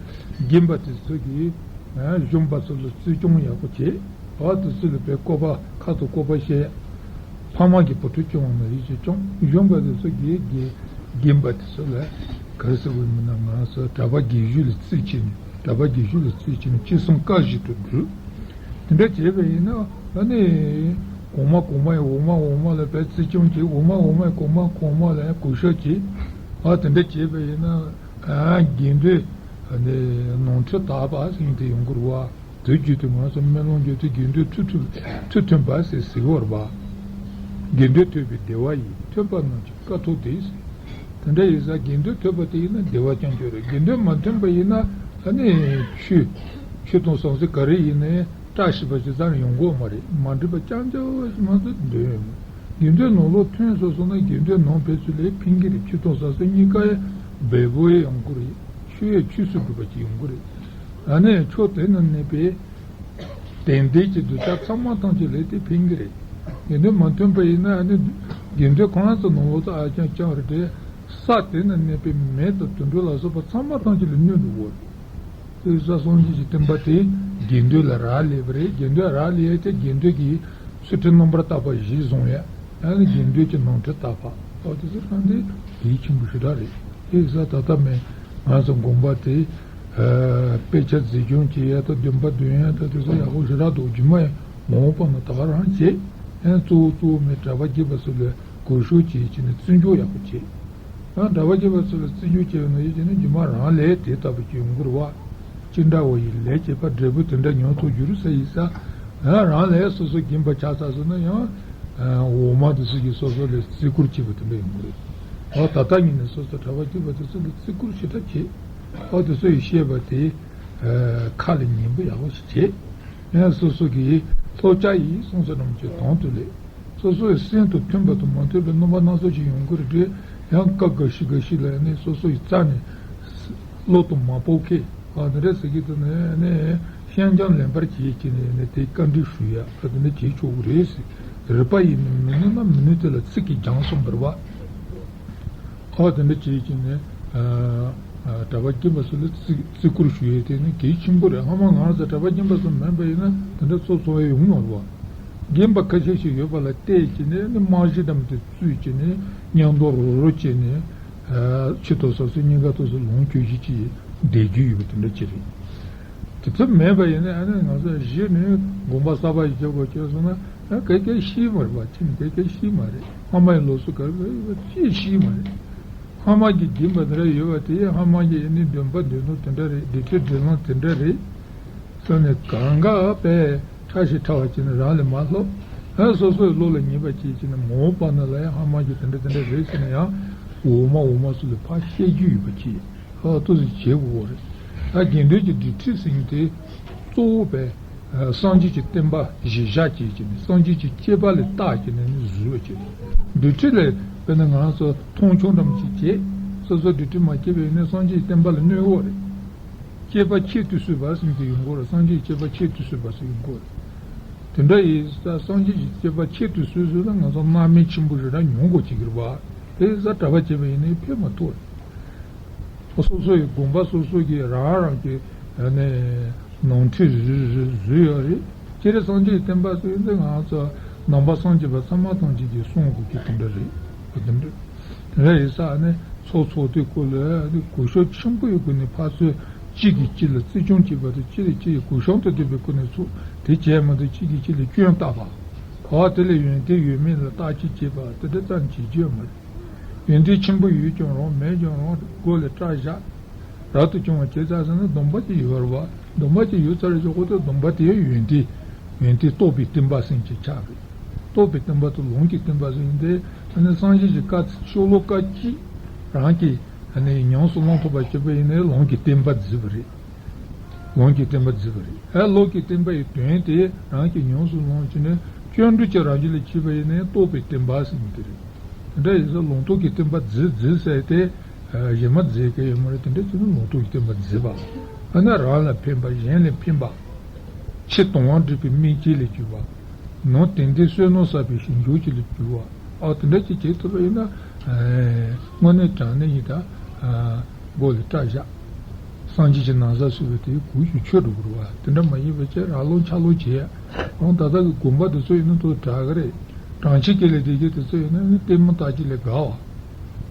རྒན་པ་དེ་ཚོ་གི་གཞོན་པ་ཚོ་ལ་བརྩི་སྐྱོང་ཡག་པོ་བྱེད། ཨ་དེ་ཚོ་ལ་བའི་བཀོད་པ་ཁ་ཐུག་བཀོད་པ་བཤད། ཕ་མ་གི་བུ་ཕྲུག་སྐྱོང་བ་ན་ཡིད་ཆེས་སྐྱོང་། གཞོན་པ་དེ་ཚོ་གི་རྒན་རྒན་པ་དེ་ཚོ་ལ་ག་རེ་ཟེར་དགོས་མིན་ན། ང་ཚོ་གྲྭ་པ་དགེ་བཤེས་ལ་བརྩི་བྱས་ནས། གྲྭ་པ་དགེ་བཤེས་ལ་བརྩི་བྱས་ནས་ཅི་གསུང་བཀའ་བཞིན་དུ་སྒྲུབ། དེ་འདྲ་བྱས་པ་ཡིན་ན་ཨ་ནི་གོང་མ་གོང་མ་ཡི་འོག་མ་འོག་མ་ལ་བས་བརྩི་སྐྱོང་བྱེད། འོག་མ་འོག་མ་ཡི་གོང་མ་གོང་མ་ལ་གུས་ཞབས་བྱེད། ཨ་དེ་འདྲ་བྱས་པ་ཡིན་ན་ཨ་དགེ་འདུན་ཨ་ནི་ནོར་འཁྲུལ་དག་པ་ཟེར་མཁན་དེ་ཡོང་གི་རེད་བ། དེ་བརྒྱུད་དེ་ང་ཚོ་སྨོན་ལམ་རྒྱུད་དེ་དགེ་འདུན་མཐུ་མཐུན་མཐུ་མཐུན་པ་ཟེར་ཟེར་བ་རེད་བ། དགེ་འདུན་ཐོས་པས་བདེ་བ་ཡི། མཐུན་པ་རྣམས་ཀྱི་དཀའ་ཐུབ་སྟེ་ཟེར། དེ་འདྲ་ཡིན་ཙང་དགེ་འདུན་ཐོས་པ་དེ་ཡིན་ན་བདེ་བ་རྐྱང་རྐྱང་རེད། དགེ་འདུན་མ་མཐུན་པ་ཡིན་ན་ཨ་ནི་ཆོས་ཆོས་དང་ཟང་ཟིང་ག་རེ་ཡིན་ནའི་བཀྲ་ཤིས་པ་ཅིག་ཙམ་ཡོང་གི་མ་རེད། མ་འགྲིག་པ་རྐྱང་རྐྱང་ཞིག་མ་གཏོགས་འདོན་ཡོད་མེད། དགེ་འདུན་ནང་ལོགས་ཐོན་སོང་སོང་ན་དགེ་འདུན་ནང་ཕན་ཚུན་ལ་ཕན་གྱི་རེད། ཆོས་དང་ཟང་ཟིང་གཉིས་ཀ་ཡང་འབེལ་པོ་ཡང་ཡོང་གི་རེད། ཆོས་ཡང་ཆོས་སུ་གྲུབ་པ་ཅིག་ཡོང་གི་རེད། ཨ་ནི་ཕྱོགས་དེ་ན་གནས་པའི་དད་ལྡན་གྱི་གདུལ་བྱ་ཚང་མ་ཐམས་ཅད་ལ་དེ་ཕན་གྱི་རེད། དགེ་འདུན་མ་མཐུན་པ་ཡིན་ན་ཨ་ནི་དགེ་འདུན་ཁོ་རང་ཚོ་ནང་ལོགས་སུ་ཨ་རྐྱང་རྐྱང་རེད་དེ། ས་དེ་ན་གནས་པའི་མེ་དང་དུད་འགྲོ་ལ་སོགས་པ་ཚང་མ་ཐམས་ཅད་ལ་གནོད་འགྲོ་གི་རེད། དེ་ས་སངས་རྒྱས་ཀྱི་བསྟན་པ་དེ་དགེ་འདུན་ལ་རག་ལས་པ་རེད། དགེ་འདུན་རག་ལས་ཡས་དེ་དགེ་འདུན་གྱི་ཚུལ་ཁྲིམས་རྣམ་པར་དག་པ་བཞི་བཟུང་ཡས། ཨ་ནི་དགེ་འདུན་གྱི་ནོར་འཁྲུལ་དག་པ། ཨོ་དེ་ཚོ་གང་དེ་གལ་ཆེན་པོ་ཞེ་དྲག་རེད། དེ་ས་ད་ལྟ་མེད། ང་ཚོ་དགོན་པ་དེ་དཔེ་ཆ་འཛིན་སྐྱོང་བྱེད་ཡ་དང་འདོན་པ་འདོན་ཡ་དང་དེ་ཚོ་ཡག་པོ་ཞེ་དྲག་འདུག་རྗེས་མ་ཡང་མ་འོངས་པ་ན་ད་ག་རང་བྱེད། ཡང་གཙོ་བོ་གཙོ་བོ་མེད་གྲྭ་པ་སྐྱེས་པ་ཚོ་ལ་གུས་ཞབས་བྱེད་ཀྱི་ནས་བརྩི་འཇོག་ཡག་པོ་བྱེད། ཡང་གྲྭ་པ་སྐྱེས་པ་ཚོ་ལ་བརྩི་འཇོག་བྱས་ཡོད་ན་ཡིད་ཀྱི་ནི་རྗེས་མ་རང་ལས་དེ་ལྟ་བུ་ཅིག་ཡོང་གི་རེད་བ། ཅི་འདྲ་བ་ཡི་ལས་བྱེད་པ་འབྲས་བུ་དེ་འདྲ་མྱོང་ཐུབ་རྒྱུ་རེད་ཟེར་ཡིན་ས། ཡང་རང་ལས་སོ་སོ་རྒན་པ་ཆགས་ཚར་སོང་ན་ཡང་འོག་མ་དེ་ཚོ་གིས་སོ་སོ་ལ་བརྩི་བཀུར་བྱེད་པ་དེ་འདྲ་ཡོང་གི་རེད། འོ་ད་ལྟ་ཉིད་ནས་སོ་སོ་གྲྭ་པ་སྐྱེས་པ་དེ་ཚོ་ལ་བརྩི་བཀུར་ཞེ་དྲག་བྱེད། འོ་དེ་ཚོ་ཡིས་བཤད་པ་དེ་ཁ་ལ་ཉན་པོ་ཡག་པོ་ཞིག་བྱེད། ཡང་སོ་སོ་གིས་ལྷོ་བྱ་ཡིས་གསུངས་ས་རྣམས་ཀྱི་དོན་དུ་ལས། སོ་སོའི་སེམས་དང་མཐུན་པ་དང་མ་མཐུན་པའི་རྣམ་པ་སྣ་ཚོགས་ཤིག་ཡོང་གི་རེད་དེ། ཡང་སྐབས་འགའ་ཞིག་འགའ་ཞིག་ལ་ནི་སོ་སོ་ཡི་རྩ་ནས་བློ་དང་མ་ཕོག་མཁན་ཨ་དེ་འདྲ་ཟེར་གྱི་འདུག་ནས་ནི་བཤད་འཇམ་ལན་པར་བྱེད་ཀྱི་ནས་ནི་དེ་བཀའ་འདྲི་ཞུ་ཡ་ཨ་དེ་འདྲ་བྱེད་ཆོག་གི་རེད་ཟེར། རིག་པ་ཡིས་ནི་མི་ནུས་ན་མི་ནུས་དེ་ལ་ཚིག་གིས་སྦྱང་གསུངས་པ་རེད་བ། ཨོ་དེ་འདྲ་བྱེད་ཀྱི་ནས་ཨ་ཨ་གྲྭ་པ་རྒན་པ་ཚོ་ལ་བརྩི་བརྩི་བཀུར་ཞུ་ཡས་དེ་ནི་གལ་ཆེན་པོ་རེད། ཧ་མ་ང་རང་ཚོ་གྲྭ་པ་རྒན་པ་ཚོ་མིན་པ་ཡིན་ན་དེ་འདྲ་ཚོ་ཚོ་བའི་ཡོང་མ་རེད་བ། རྒན་པ་ཁ་ཤས་ཤིག་ཡོད་པ་ལ་བལྟས་ཀྱི་ནས་ནི་རྨང་གཞི་འདྲ་མོ་དེ་བཙུགས་ཀྱི་ནས་མཉམ་དུ་རོགས་རོགས་བྱས་ནས་ཨ་ཆུ་ཐོག་ས་སོ་གཉིས་ཀ་ཐོག་སོ་ལོངས་སྤྱོད་གཞི་ཅིག་བསྡད་རྒྱུ་ཡོད་པ་དེ་འདྲ་ཅིག་རེད། དེ་ཚོ་མེད་པ་ཡིན་ན་ཨ་ནི་ང་ཚོ་གཞི་ནས་དགོན་པ་གསར་པ་ཞིག་རྒྱག་དགོས་བྱས་སོང་ན་ཨ་ག་ག་ཤེས་མ་རེད་པ། ཅི་ནས་ག་ག་ཤེས་མ་རེད། ཕ་མ་ཡི་ལོ་སུ་ག་རེ་ཅི་ཤེས་མ་རེད། སྔ་མ་གི་སྦྱིན་པ་དེ་འདྲ་ཡོད་པ་དེ་སྔ་མ་གི་ཨ་ནི་འདོན་པ་འདོན་ལུགས་དེ་འདྲ་རེད། སྡིག་སྒྲིབ་སྒྲིབ་ལམ་དེ་འདྲ་རེད། སོང་ནས་གང་ག་པས་ཕྲ་ཞིང་ཕྲ་བ་བྱས་ནས་རང་ལས་མ་ལྷོད། ཨ་སོ་སོའི་བློ་ལ་ངེས་པ་བྱས་བྱས་ནས་མ་འོངས་པ་ན་ལ་ཡང་སྔ་མ་གི་དེ་འདྲ་དེ་འདྲ་རེད་ཟེར་ནས་ཡང་འོག་མ་འོག་མ་སོགས་ལ་ཕར་བཤད་རྒྱུ་ཡོད་པ་བྱས། ཨ་ཏོག་ཙམ་བྱེད་དགོས་རེད། ད་དགེ་འདུན་གྱི་སྡིག་སྒྲིབ་ཟེར་མཁན་དེ་གཙོ་བོ་བས་སངས་རྒྱས་ཀྱི་བསྟན་པ་གཞིར་བཞག་བྱས་བྱས་ནས་སངས་རྒྱས་ཀྱི་བསྟན་པ་ལ་བརྟག་བྱས་ནས་ནི་བཟོས་པ་བྱས། སྡིག་སྒྲིབ་ལ་དཔེར་ན་ང་རང་ཚོ་མཐོང་ཆུང་འདྲ་མོ་ཅིག་བྱས། སོ་སོ་སྡིག་སྒྲིབ་མ་སྐྱེས་པ་ཡིན་ན་སངས་རྒྱས་ཀྱི་བསྟན་པ་ལ་གནོད་འོ་རེད། སྤྱད་པ་ཁྱད་དུ་གསོད་པ་ཟེར་མཁན་དེ་ཡོང་གི་རེད། སངས་རྒྱས་ཀྱི་སྤྱད་པ་ཁྱད་དུ་གསོད་པ་ཟེར་ཡོང་གི་རེད། དེ་འདྲ་ཡིན་ཙང་སངས་རྒྱས་ཀྱི་སྤྱད་པ་ཁྱད་དུ་གསོད་ཟེར་ན་ང་ཚོ་སྣང་མེད་ཆེན་པོ་རེ་རེ་མྱོང་དགོས་ཀྱི་རེད་པ། དེ་ཙང་གྲྭ་པ་བྱས་པ་ཡིན་ན་ཕན་མ་ཐོགས། སོ་སོ་ཡི་དགོངས་པ་སོ་སོ་གིས་རང་རང་གི་ནས་ནོར་འཁྲུལ་རེ་རེ་རེ་བཟོས་ཡོད་རེད། སྤྱིར་སངས་རྒྱས་ཀྱི་བསྟན་པ་ཟེར་ཡོད་ཙང་ང་ཚོ་ནང་པ་སངས་རྒྱས་པ་ཚང་མ་ཐམས་ཅད་ཀྱིས་སྲུང་དགོས་ཀྱི་དེ་འདྲ་རེད། དེ་འདྲ་རེད་ས་ནས་ཚོགས་ཚོགས་དུས་སྐོར་ལ་གུ་ཞབས་ཆེན་པོ་ཡི་སྒོ་ནས་ཕར་ཚུར་གཅིག་གིས་གཅིག་ལ་བརྩི་སྐྱོང་བྱེད་པ་དང་གཅིག་ལ་གཅིག་གི་གུ་ཞབས་དང་ལྡན་པའི་སྒོ་ནས་ཚོགས་དེ་བྱས་མ་གཏོགས་གཅིག་གིས་གཅིག་ལ་སྐྱོན་བཏགས་པ། འོ་དེ་ལས་ཡོན་ཏན་ཡོད་མེད་ལ་བརྟག་དཔྱད་བྱེད་པ་དེ་འདྲ་ཙམ་བྱེད་རྒྱུ་ཡོད་མ་རེད། ཡོན་ཏན་ཆེན་པོ་ཡོད་ཀྱང་རུང་མེད་ཀྱང་རུང་མགོ་ལ་སྐྲ་བཞར། རབ་ཏུ་བྱུང་བ་བྱས་ཚར་ཟིན་ན་སྡོམ་པ་ཅིག་ཡོད་རེད་བ། སྡོམ་པ་ཅིག་ཡོད་ཚར་ཞོག་གོ་དེ་སྡོམ་པ་དེ་ཡོན་ཏན། ཡོན་ཏན་རྟོགས་པའི་བསྟན་པ་ཟེར་གྱི་ཆགས་རེད། རྟོགས་པའི་བསྟན་པ་དང་ལུང་གི་བསྟན་པ་ཟེར་ཡིན་ཏེ་ཨ་ནི་སངས་རྒྱས་ཀྱི་བཀའ་ཤོ་ལོ་ཀ་གཅིག་རང་གིས་ཨ་ནི་ཉམས་སུ་བླང་ཐུབ་པ་བྱེད་པ་ཡིན་ན་ལུང་གི་བསྟན་པ་བརྫིས་པ་རེད། ལུང་གི་བསྟན་པ་བརྫིས་པ་རེད། ཨ་ལུང་གི་བསྟན་པ་ཡི་དོན་དེ་རང་གིས་ཉམས་སུ་བླངས་བྱས་ནས་སྐྱོན་བྲལ་གྱི་རང་རྒྱུད་ལ་སྐྱེས་པ་ཡིན་ན་རྟོགས་པའི་བསྟན་པ་ཟེར་མི་དེ་རེད། དེ་འདྲ་ཡིན་ཙང་ལུང་རྟོགས་ཀྱི་བསྟན་པ་བརྫིས་བརྫིས་ཟེར་ཏེ། གཞན་མ་བརྫིས་མཁན་ཡོད་མ་རེད། དེ་འདྲ་བྱས་ན་ལུང་རྟོགས་ཀྱི་བསྟན་པ་བརྫིས་པ། ཨ་ནི་རང་ལ་ཕན་པ་གཞན་ལ་ཕན་པ། ཕྱི་དང་བ་འདྲེས་པའི་སྨིན་བྱེད་ལ་གྱུར་པ། ནང་དེ་འདྲའི་བསོད་ནམས་བསགས་པའི་ཞིང་སྦྱོར་བྱེད་ལ་གྱུར་པ། ཨ་དེ་འདྲ་ཅིག་བྱེད་ཐུབ་པ་ཡིན་ན། དངོས་གནས་དྲང་གནས་ཡིན་ད། མགོ་ལ་སྐྲ་བཞར། སངས་རྒྱས་ཀྱི་ན་བཟའ་གསོལ་བ་དེའི་གུས་ཀྱི་ཆོས་སྒྲུབ་དགོས་རེད་བ། དེ་འདྲ་མ་ཡིན་པ་བྱས་ར་ལོང་ཆ་ལོང་བྱས། རང་ད་ལྟ་གི་དགོན་པ་དེ་ཚོ་ཡིན་ན་དོ་དྲག་གི་རེད། གྲྭ་ཆས་གྱོན་ལ་བསྡད་རྒྱུ་དེ་ཚོ་ཡིན་ན་ནི་ལྟད་མོ་ལྟ་རྒྱུ་ལས་དགའ་བ།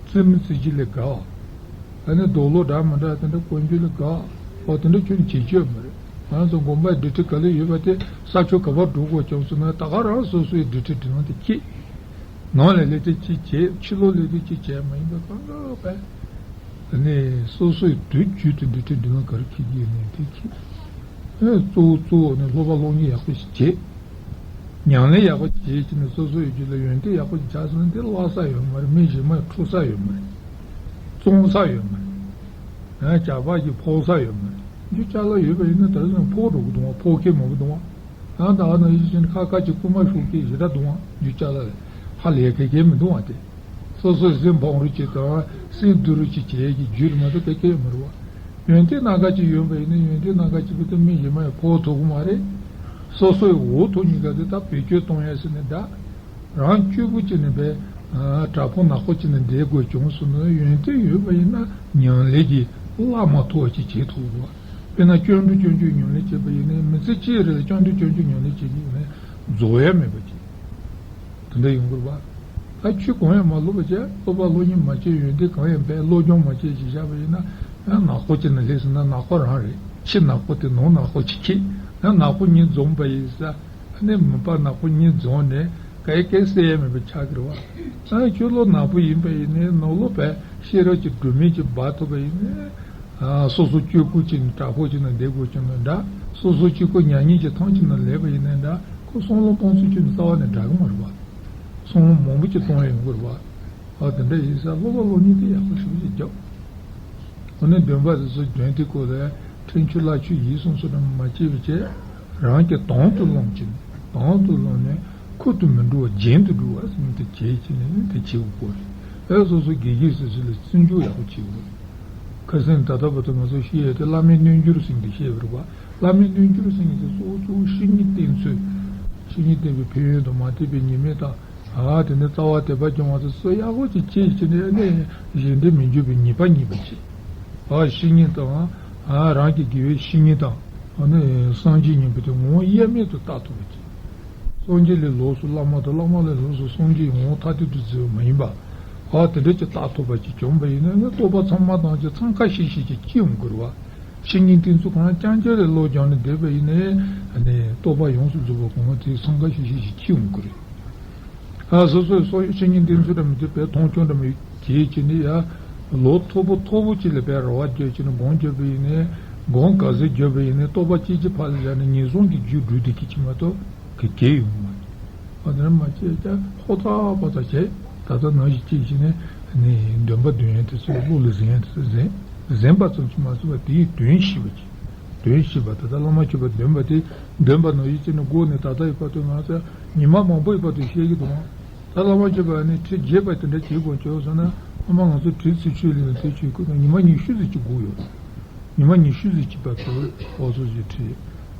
རྩེད་མོ་རྩེ་རྒྱུ་ལས་དགའ་བ། ཨ་ནི་རྡོག་ལོ་འདྲ་མི་འདྲ་དེ་འདྲ་གོན་རྒྱུ་ལས་དགའ་བ། འོ་དེ་འདྲ་ཁྱོན་ནས་བྱེད་རྒྱུ་ཡོད་མ་རེད། ང་ཚོ་དགོན་པའི་སྒྲིག་ཁྲིམས་ག་ལེར་ཡོད་པ་དེ་ས་ཕྱོགས་ག་པར་འགྲོ་དགོས་བྱུང་སོང་ན་ད་ག་རང་སོ་སོའི་སྒྲིག་ཁྲིམས་སྒྲིག་ལམ་དེ་འཁྱེར། ནང་ལ་སླེབས་དུས་གཅིག་བྱས། ཕྱི་ལོགས་སླེབས་དུས་གཅིག་བྱས། མ་ཡིན་པ་གང་ག་བས། ཨ་ནི་སོ་སོའི་དུས་རྒྱུན་དུ་སྒྲིག་ཁྲིམས་སྒྲིག་ལམ་ག་རེ་འཁྱེར་གྱི་ཡོད་ནའི་དེ་འཁྱེར། ཨེ་གཙོ་བོ་གཙོ་བོ་ནི་སློབ་པ་སློབ་གཉེར་ཡག་པོ་ཞིག་བྱེད། ཉམས་ལེན་ཡག་པོ་ཞིག་བྱེད་ཀྱི་ནི་སོ་སོའི་རྒྱུད་ལ་ཡོན་ཏན་ཡག་པོ་ཞིག་ཆགས་སོང་ན་དེ་བརླག་ས་ཡོད་མ་རེད། མི་གཞན་མ་འཁྲུག་ས་ཡོད་མ་རེད། བཙོང་ས་ཡོད་མ་རེད། ཨ་ཇག་པ་ཞིག་ཕོག་ས་ཡོད་མ་རེད། རྒྱུ་ཅ་ལག་ཡོད་པ་ཡིན་ན་དེ་ཚོ་ཕོག་འགྲོ་གི་འདུག་བ། ཕོག་མཁན་མང་པོ་འདུག་བ། ཡང་ད་ག་ནང་བཞིན་བྱས་ནས་ཁ་ཁ་ཅིག་རྐུན་མ་ཤོར་མཁན་ཞེ་དྲག་འདུག་བ། རྒྱུ་ཅ་ལག་ལ་ཧ་ལས་མཁན་མཁན་མི་འདུག་བ་དེ། སོ་སོའི་སེམས་ཕམ་རོགས་བྱེད་དང་སེམས་སྡུག་རོགས་བྱེད་བྱེད་ཀྱི་རྒྱུ་རེད་མ་གཏོགས་ག་གེ་ཡོད་མ་རེད་བ། ཡོན་ཏན་སྣ་ཁ་ཅིག་ཡོད་པ་ཡིན་ན་ཡོན་ཏན་སྣ་ཁ་ཅིག་གི་དེ་མི་གཞན་མ་ཡང་ཕོག་ཐུབ་ཀྱི་མ་རེད། སོ་སོའི་འོག་ཐུག་གཉིས་ཀ་དེ་ད་བེད་སྤྱོད་གཏོང་ཡ་ཟེར་ནས་ད། རང་སྐྱོ་པོ་བྱས་ནས་བས། དྲག་པོ་ནག་པོ་བྱས་ནས་བསྡད་དགོས་བྱུང་སོང་ན་ཡོན་ཏན་ཡོད་པ་ཡིན་ན་ཉམས་ལེན་གྱི་བླ་མ་མཐོ་བ་ཅིག་བྱེད་ཐུབ་དགོས། དཔེར་ན་སྐྱབས་འགྲོ་སྤྱོད་འཇུག་ཉམས་ལེན་བྱས་པ་ཡིན་ན་མི་ཚེ་གཅིག་རེ་ལ་སྐྱབས་འགྲོ་སྤྱོད་འཇུག་ཉམས་ལེན་བྱེད་ཀྱི་ཡིན་ན་རྫོགས་ཡ་མེད་པ་ཅིག་དེ་འདྲ་ཡོང་གི་རེད་པ། ད་ཆོས་གང་ཡང་མ་སློབ་པ་བྱས། སློབ་པ་སློབ་གཉེར་མ་བྱས། ཡོན་ཏན་གང་ཡང་མེད། སློབ་སྦྱོང་མ་བྱས་ཞེས་བྱ་བ་ཡིན་ན་ཡང་ནག་པོ་བྱས་ནས་སླེབས་སོང་ན་ནག་པོ་རང་རེད། ཕྱི་ནག་པོ་དེ་ནང་ནག་པོ་ཅིག་འཁྱེར། ཡང་ནག་པོ་གཉིས་འཛོམས་པ་ཡིན་ས། ཨ་ནི་མི་པ་ནག་པོ་གཉིས་འཛོམས་ནས་ག་ཡེ་ག་ཡེ་སེལ་ཡ་མེད་པ་ཆགས་ཀྱི་རེད་བ། ཨ་ནི་ཆོས་ལུགས་ནག་པོ་ཡིན་པ་ཡིན་ནའི་ནང་ལོགས་པའི་ཤེས་རབ་ཀྱི་སྒྲོན་མེ་ཅིག་སྦར་ཐུབ་པ་ཡིན་ནའི། ཨ་སོ་སོ་སྤྱོད་ཀུན་བྱས་ནས་དྲག་པོ་བྱས་ནས་བསྡད་དགོས་བྱུང་ན་འདྲ། སོ་སོ་སྤྱོད་ཀུན་མྱ་ངན་གྱིས་ཐང་ཆད་ནས་སླེབས་པ་ཡིན་ནའི་འདྲ། ཁོ་བསམ་བློ་གཏོང་ཚུལ་ཁྱོན་ནས་རྩ་བ་ནས་འདྲ་གི་མ་རེད་བ། བསམ་བློ་མང་པོ་ཅིག་གཏོང་ཡ་ཡོང་གི་རེད་བ། ཨ་དེ་འདྲ་ཡིན་ས་སློབ་པ་སློབ་གཉེར་དེ་ཡག་པོ་ཞེ་པོ་ཅིག་རྒྱབ། འོ་ན་འདོན་པ་དེ་ཚོ་འདོན་དུས་སྐབས་ལ་ཕྲན་ཆུང་བླ་ཆོས་ཡིད་གསུམ་སོགས་དང་མ་བཅས་པ་བྱས། རང་གིས་དང་དུ་བླངས་བྱས་ནས་དང་དུ་བླངས་ནས་ཁུར་དུ་མི་འགྲོ་བར་རྒྱན་དུ་སྒྲུབ་པ་ཟེར་ནས་དེ་བྱས་བྱས་ནས་དེ་བྱེད་དགོས་རེད། ཨེ་སོ་སོ་དགེ་རྒན་སོ་སོ་ལ་བརྩི་འཇོག་ཡག་པོ་བྱེད་དགོས་རེད། ཁ་སང་ད་ལྟ་བར་དུ་ང་ཚོ་བཤད་ཡས་དེ་བླ་མའི་རྣལ་འབྱོར་ཟེར་ནས་བཤད་པ་རེད་བ། བླ་མའི་རྣལ་འབྱོར་ཟེར་མཁན་དེ་གཙོ་བོ་གཙོ་བོ་བཤེས་གཉེན་བསྟེན་ཚུལ། བཤེས་གཉེན་བསྟེན་པའི་ཕན་ཡོན་དང་མ་བསྟེན་པའི་ཉེས་དམིགས་དང་། ཨ་དེ་ནས་རྩ་བ་དད་པ་སྐྱོང་བ་དེ་ཚོ་ཡག་པོ་ཅིག་བྱས་བྱས་ནས་ནི་གཞན་དོན་མི་འགྱུར་བའི་ཉེས་པ་ཉེས་པ་བྱས། ཨ་བཤེས་གཉེན་དང་། ཨ་རང་གི་དགེ་བའི་བཤེས་གཉེན་དང་། ཨ་ནི་སངས་རྒྱས་གཉིས་པོ་དེ་ངོ་བོ་དབྱེར་མེད་དུ་བལྟ་ཐུབ་པ་བྱས། སངས་རྒྱས་ལས་ལོགས་སུ་བླ་མ་དང་བླ་མ་ལས་ལོགས་སུ་སངས་རྒྱས་ངོ་བོ་ཐ་དད་དུ་བརྩི་བ་མ་ཡིན་པ། ཨ་དེ་འདྲ་ཅིག་བལྟ་ཐུབ་པ་ཅིག་བྱུང་བ་ཡིན་ན་ནི་རྟོགས་པ་ཚང་མ་དང་ཅིག་འཚང་ཁ་ཤིག་ཤིག་ཅིག་སྐྱེ་ཡོང་གི་རེད་བ། བཤེས་གཉེན་བསྟེན་ཚུལ་གང་རྐྱང་རྐྱང་ལ་བློ་སྦྱངས་ནས་བསྡད་པ་ཡིན་ནའི་ཨ་ནི་རྟོགས་པ་ཡོངས་སུ་རྫོགས་པ་གོང་མ་དེ་འཚང་ཁ་ཤིག་ཤིག་ཅིག་སྐྱེ་ཡོང་གི་རེད། ཨ་སོ་སོའི་སོ་བཤེས་གཉེན་བསྟེན་ཚུལ་འདྲ་མི་འདུག་པས་མཐོང་ཆུང་འདྲ་མི་གྱིས་ཀྱི་ནི་ཡ། ལོ་མཐོ་པོ་མཐོ་པོ་ཅིག་ལ་བས་རེ་བ་བརྗོད་ཀྱི་ནི་སྒོམ་བརྗོད་པ་ཡིན་ནའི་སྒོམ་ག་ཚོད་བརྗོད་པ་ཡིན་ནའི་རྟོགས་པ་སྐྱེ་ཀྱི་ཕར་ལ་བཞག་ནས་ངན་སོང་གི་རྒྱུ་སྒྲུབ་བསྡད་ཀྱི་ཅི་མ་གཏོགས་གི་གེ་ཡོང་མ་རེད། ཨ་དེ་ནས་མ་བྱས་ཀྱང་ཧོ་ཐག་པ་ཐག་བྱས་ད་ལྟ་ནང་བཞིན་གཅིག་བྱས་ནས་ནི་འདོན་པ་འདོན་ཡས་དེ་ཚོ་བློ་ལ་ཟིན་ཡས་དེ་ཚོ་ཟིན་ཟིན་པ་ཙམ་གྱིས་མ་ཚུགས་པར་དེའི་དོན་ཤེས་པ་ཅིག་དོན་ཤེས་པ་ད་ལྟ་བླ་མ་མཆོད་པ་འདོན་པ་དེ་འདོན་པ་ནང་བཞིན་བྱས་ནས་སྒོ་ནས་ད་ལྟ་ཡི་བར་དུ་ང་ཚོ་ཉི་མ་མང་པོ་ཡི་བར་དུ་བཤད་ཀྱི་འདུག་ད་བླ་མ་མཆོད་པ་ནི་ཁྲི་རྒྱས་པ་དེ་འདྲ་བྱེད་དགོས་བྱུང་སོང་ན་ཨ་མ་ང་ཚོ་དྲི་ཚིག་ཆོས་ལས་དེ་ཆོས་ཁུ་ན་ཉི་མ་ཉི་ཤུ་ཙམ་ཅིག་སྒུག་ཡོད། ཉི་མ་ཉི་ཤུ་ཙམ་ཅིག་བར་དུ་འོ་ཚོ་ཞིག་ཁྲིད།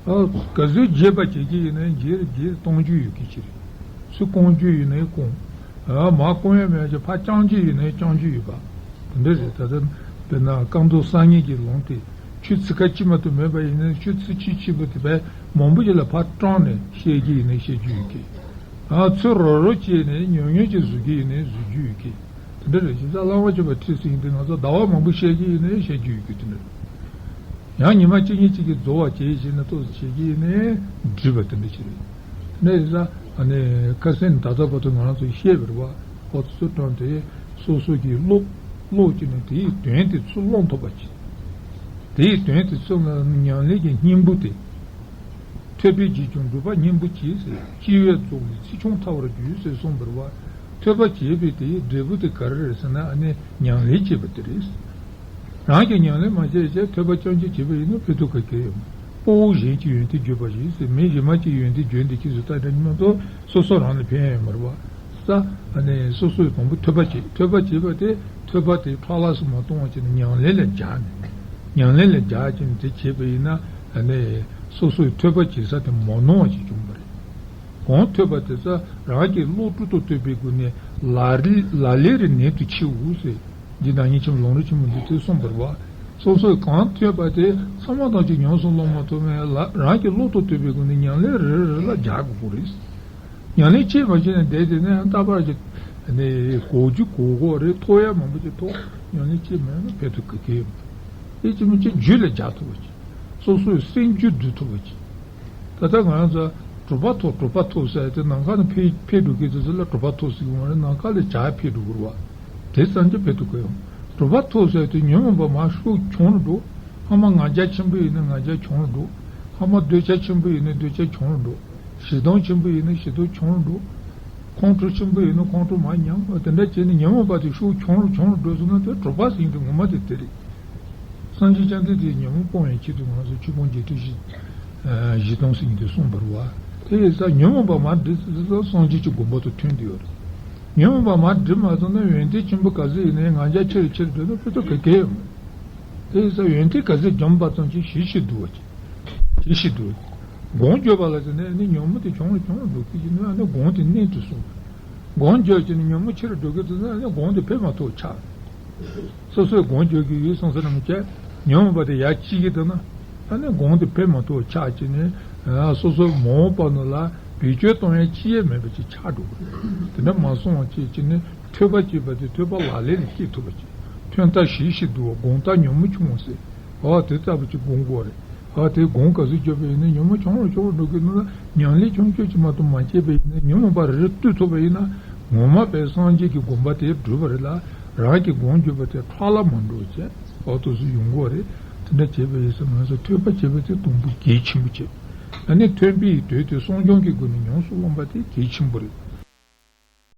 ཨ་ག་ཚོད་རྒྱས་པ་བྱེད་ཀྱི་ཡིན་ན་རྒྱས་རྒྱས་གཏོང་རྒྱུ་ཡོད་ཀྱི་ཕྱིར། ཚུར་སྐོང་རྒྱུ་ཡིན་ན་སྐོང་། ཨ་མར་སྐོང་ཡ་མེད་ཀྱི་ཕར་བརྐྱང་རྒྱུ་ཡིན་ན་བརྐྱང་རྒྱུ་ཡོད་པ། དེ་འདྲ་རེད། ད་ལྟ་དཔེར་ན་སྐམ་མདོག་གསར་རྙིང་གི་ལུང་དེ་ཆུ་ཚིག་ཁ་གཅིག་མ་གཏོགས་མེད་པ་ཡིན་ན་ཆུ་ཚིག་གཅིག་གཅིག་པོ་དེ་བས་མང་པོ་ཞིག་ལ་ཕར་བཀྲམ་ནས་བཤད་རྒྱུ་ཡིན་ན་བཤད་རྒྱུ་ཡོད་ཀྱི། ཨ་ཚུར་རོབ་རོབ་བྱས་ནས་ཉུང་ཉུང་ཅིག་བཟོ་རྒྱུ་ཡིན་ན་བཟོ་རྒྱུ་ཡོད་ཀྱི། དེ་འདྲ་རེད། བྱས་ཙང་བླ་མ་མཆོད་པ་ཁྲིད་ཟིན་དེ་ང་ཚོ་ཟླ་བ་མང་པོ་བཤད་ཀྱི་ཡིན་ནའི་བཤད་རྒྱུ་ཡོད་ཀྱི་དེ་འདྲ་རེད། ཡང་ཉི་མ་གཅིག་གཉིས་གཅིག་གིས་རྫོགས་པ་བྱས་བྱས་ནས་ཏོག་ཙམ་བྱེད་ཀྱི་ཡིན་ནའི་འགྲིག་པ་དེ་འདྲ་ཞིག་རེད། དེ་འདྲ་ཡིན་ཙང་ཨ་ནི་ཁ་སང་ནས་ད་ལྟ་བར་དུ་ང་རང་ཚོས་བཤད་པ་རེད་བ། ཁོ་ཚོ་དྲངས་ཏེ་སོ་སོ་གིས་ཀློག་ཀློག་བྱས་ནས་དེའི་དོན་དེ་ཚུར་ཀློག་ཐུབ་པ་བྱེད། དེའི་དོན་དེ་ཚུར་ལ་ཉམས་ལེན་གྱི་སྙིང་པོ་དེ། ཐོས་པས་བགྱིས་ཀྱང་སྒྲུབ་པ་སྙིང་པོ་བྱས་ཟེར། སྐྱེ་བོའི་རྫོགས་ལས་ཚིག་ཆུང་ཐར་བར་འགྱུར་ཟེར་གསུངས་པ་རེད་བ། ཐོས་པ་བྱས་པའི་དེའི་འབྲས་བུ་དེ་ག་རེ་རེད་ཟེར་ན་ཨ་ནི་ཉམས་ལེན་བྱས་པ་དེ་རེད། རང་གིས་ཉམས་ལེན་མ་བྱས་ཚེ་ཐོས་པ་རྐྱང་རྐྱང་བྱས་པ་ཡིན་ན་ཕན་ཐོགས་ག་གེ་ཡོད་མ་རེད། དཔའ་བོ་གཞན་གྱི་ཡོན་ཏན་བརྗོད་པ་བཞིན་ཟེར། མི་གཞན་མ་གཅིག་ཡོན་ཏན་བརྗོད་འདི་ཁྱེད་ཚོ་ལྟ་དྲན་གྱི་མ་གཏོགས་སོ་སོ་རང་ལ་ཕན་ཡོད་མ་རེད་བ། ས། ཨ་ནི་སོ་སོའི་དང་པོ་ཐོས་པ་བྱེད། ཐོས་པ་བྱེད་པ་དེ་ཐོས་པ་དེ་ཕྲ་ལ་སུ་མ་གཏོང་བ་བྱས་ནས་ཉམས་ལེན་ལ་སྦྱར་ནས། ཉམས་ལེན་ལ་སྦྱར་བྱས་ནས་དེ་བྱས་པ་ཡིན་ན་ཨ་ནི་སོ་སོའི་ཐོས་པ་བྱེད་ས་དེ་མ་ནོར་བ་ཞིག་བྱུང་བ་རེད། གང་ཐོས་པ་དེ་ཚོ་རང་གི་བློ་དཀྲུག་ཏུ་བཏོད་པའི་སྒོ་ནས་ལ་ལ་ལས་རིགས་ནད་དུ་འཆི་འོ་ཟེར། འདི་ནང་ཉིད་ཆེན་ལུང་རིགས་ཆེན་མོ་འདི་ཚོས་གསུངས་པ་རེད་བ། སོ་སོས་གང་ཐོས་པ་དེ་ཚང་མ་ཐམས་ཅད་ཉམས་སུ་བླང་མ་ཐུབ་མེད་ལ་རང་གི་བློ་དཀྲུག་བཏོད་པའི་སྒོ་ནས་ཉམས་ལེན་རེ་རེ་ལ་སྦྱར་དགོས་པ་རེད། ཉམས་ལེན་བྱེད་མ་བྱེད་ནས་བསྡད་དེ་ནས་ཡང་རྟག་པར་གྱི་ནས་གོ་རྒྱུ་གོ་གོ་རེད། ཐོག་ཡ་མང་པོ་ཅིག་ཐོག་ཉམས་ལེན་བྱེད་མེད་ན་ཕན་ཐོགས་ག་གེ་ཡོད་མ་རེད། དེ་ཅི་མི་ཅི་རྒྱུད་ལ་སྦྱར་ཐུབ་པ་ཅིག་སོ་སོའི་སེམས་རྒྱུད་འདུལ་ཐུབ་པ་ཅིག་ད་ལྟ་ང་རང་ཚོ་གྲུབ་པ་ཐོབ་གྲུབ་པ་ཐོབ་ཟེར་ཏེ་ནམ་མཁའ་ནས་འཕེལ་འཕེལ་འགྲོ་གི་དུས་ཚོད་ལ་གྲུབ་པ་ཐོབ་ཟེར་གི་མ་རེད། ནམ་མཁའ་ལ་བྱ་འཕེལ་འགྲོ་གི་རེད་བ། དེ་ཙམ་གྱིས་ཕན་ཐོགས་གི་ཡོད། གྲུབ་པ་ཐོབ་ཟེར་ཏེ་ཉོན་མོངས་པ་མར་ཤུགས་ཆུང་རུ་འགྲོ། ཧ་མ་ང་རྒྱལ་ཆེན་པོ་ཡིན་ན་ང་རྒྱལ་ཆུང་རུ་འགྲོ། ཧ་མ་འདོད་ཆགས་ཆེན་པོ་ཡིན་ན་འདོད་ཆགས་ཆུང་རུ་འགྲོ། ཞེ་སྡང་ཆེན་པོ་ཡིན་ན་ཞེ་སྡང་ཆུང་རུ་འགྲོ། ཁོང་ཁྲོ་ཆེན་པོ་ཡིན་ན་ཁོང་ཁྲོ་མར་ཉམས། དེ་འདྲ་བྱས་ནས་ཉོན་མོངས་པ་དེ་ཤུགས་ཆུང་རུ་ཆུང་རུ་འགྲོ་སོང་ན་དེ་གྲུབ་པ་ཟེར་དེ་ངོ་མ་དེ་དེ་རེད། སངས་རྒྱས་བཅོམ་ལྡན་འདས་ཉོན་མོངས་སྤོང་བའི་ཆེད་དུ་ང་ཚོ་ཆོས་ཕུང་བརྒྱད་ཁྲི་བཞི་བཞི་སྟོང་ཟེར་མཁན་དེ་གསུངས་པ་རེད་བ། དེ་ཡིན་ཙང་ཉོན་མོངས་པ་མར་འདྲེས་ཙམ་སངས་རྒྱས་ཀྱི་དགོངས་པ་དང་མཐུན་དུ་ཡོད་རེད། ཉོན་མོངས་པ་མར་འདྲེས་མ་སོང་ན་ཡོན་ཏན་ཆེན་པོ་ག་ཚོད་ཡིན་ནའི་ང་རྒྱལ་ཆེ་རུ་ཆེ་རུ་འགྲོ་ན་ཕན་ཐོགས་ག་གེ་ཡོད་མ་རེད། དེ་ཡིན་ཙང་ཡོན་ཏན་ག་ཚོད་འཇོམས་པ་ཙམ་གྱིས་ཞི་ཞིང་དུལ་བ་ཅིག་ཞི་ཞིང་དུལ། སྒོམ་བརྒྱབ་པ་ལ་བརྟེན་ནས་ནི་ཉོན་མོངས་དེ་ཆུང་རུ་ཆུང་རུ་འགྲོ་གི་ཡིན་ན་ནི་སྒོམ་དེ་གནད་དུ་སོང་། སྒོམ་བརྒྱབ་ཀྱི་ནི་ཉོན་མོངས་ཆེ་རུ་འགྲོ་གི་འདུག་ན་ནི་སྒོམ་དེ་ཕན་མ་ཐོགས་ཆགས། སོ་སོས་སྒོམ་བརྒྱབ་ཀྱི་ཡོད་བསམ་ས་རང་བྱས། ཉོན་མོངས་པ་དེ་ཡར་ལྕི་གི་འདུག་ན། ཨ་ནི་སྒོམ་དེ་ཕན་མ་ཐོགས་ཆགས་ཀྱི་ནི། ཨ་སོ་སོ་མ་འོངས་པ་ནང་ལ་བེད་སྤྱོད་གཏོང་ཡ་ཅི་ཡང་མེད་པ་ཅིག་ཆགས་འགྲོ་གི་རེད། དེ་འདྲ་མ་སོང་བ་བྱས་ཀྱི་ནི་ཐོས་པ་བྱས་པ་དེ་ཐོས་པ་ལག་ལེན་ལ་སྐྱེལ་ཐུབ་པ་ཅིག་ཐོན་རྟགས་ཞི་ཞིང་དུལ་བ། སྒོམ་རྟགས་ཉོན་མོངས་ཆུང་བ་ཟེར། ཨ་དེ་ལྟ་བུ་ཅིག་སྒོམ་དགོས་རེད། ཨ་དེ་སྒོམ་ག་ཚོད་བརྒྱབ་པ་ཡིན་ན་ཉོན་མོངས་ཆུང་རུ་ཆུང་རུ་འགྲོ་གི་འདུག་ན། ཉམས་ལེན་ཆུང་ཆུང་ཅིག་མ་གཏོགས་མ་བྱས་པ་ཡིན་ན་ཉོན་མོངས་པ་རེ་རེ་བཏུལ་ཐུབ་པ་ཡིན་ན། ངོ་མ་དཔེ་སངས་རྒྱས་ཀྱི་དགོངས་པ་དེ་འགྲུབ་པ་རེད་ལ། རང་གི་སྒོམ་བརྒྱབ་པ་དེ་ཕྲ་ལ་མ་འགྲོ་བྱས། ཨོ་ཏོ་སུ་ཡོང་གི་རེད། དེ་འདྲ་བྱས་པ་ཡིན་ཙང་ང་ཚོ་ཐོས་པ་བྱས་པ་དེ་དང་པོ་གལ་ཆེན་པོ་བྱས། ཨ་ནི་ཐོས་པའི་དོན་དེ་གསུང་སྦྱོང་གི་སྒོ་ནས་ཉམས་སུ་བླངས་པ་དེ་གལ་ཆེན་པོ་རེད།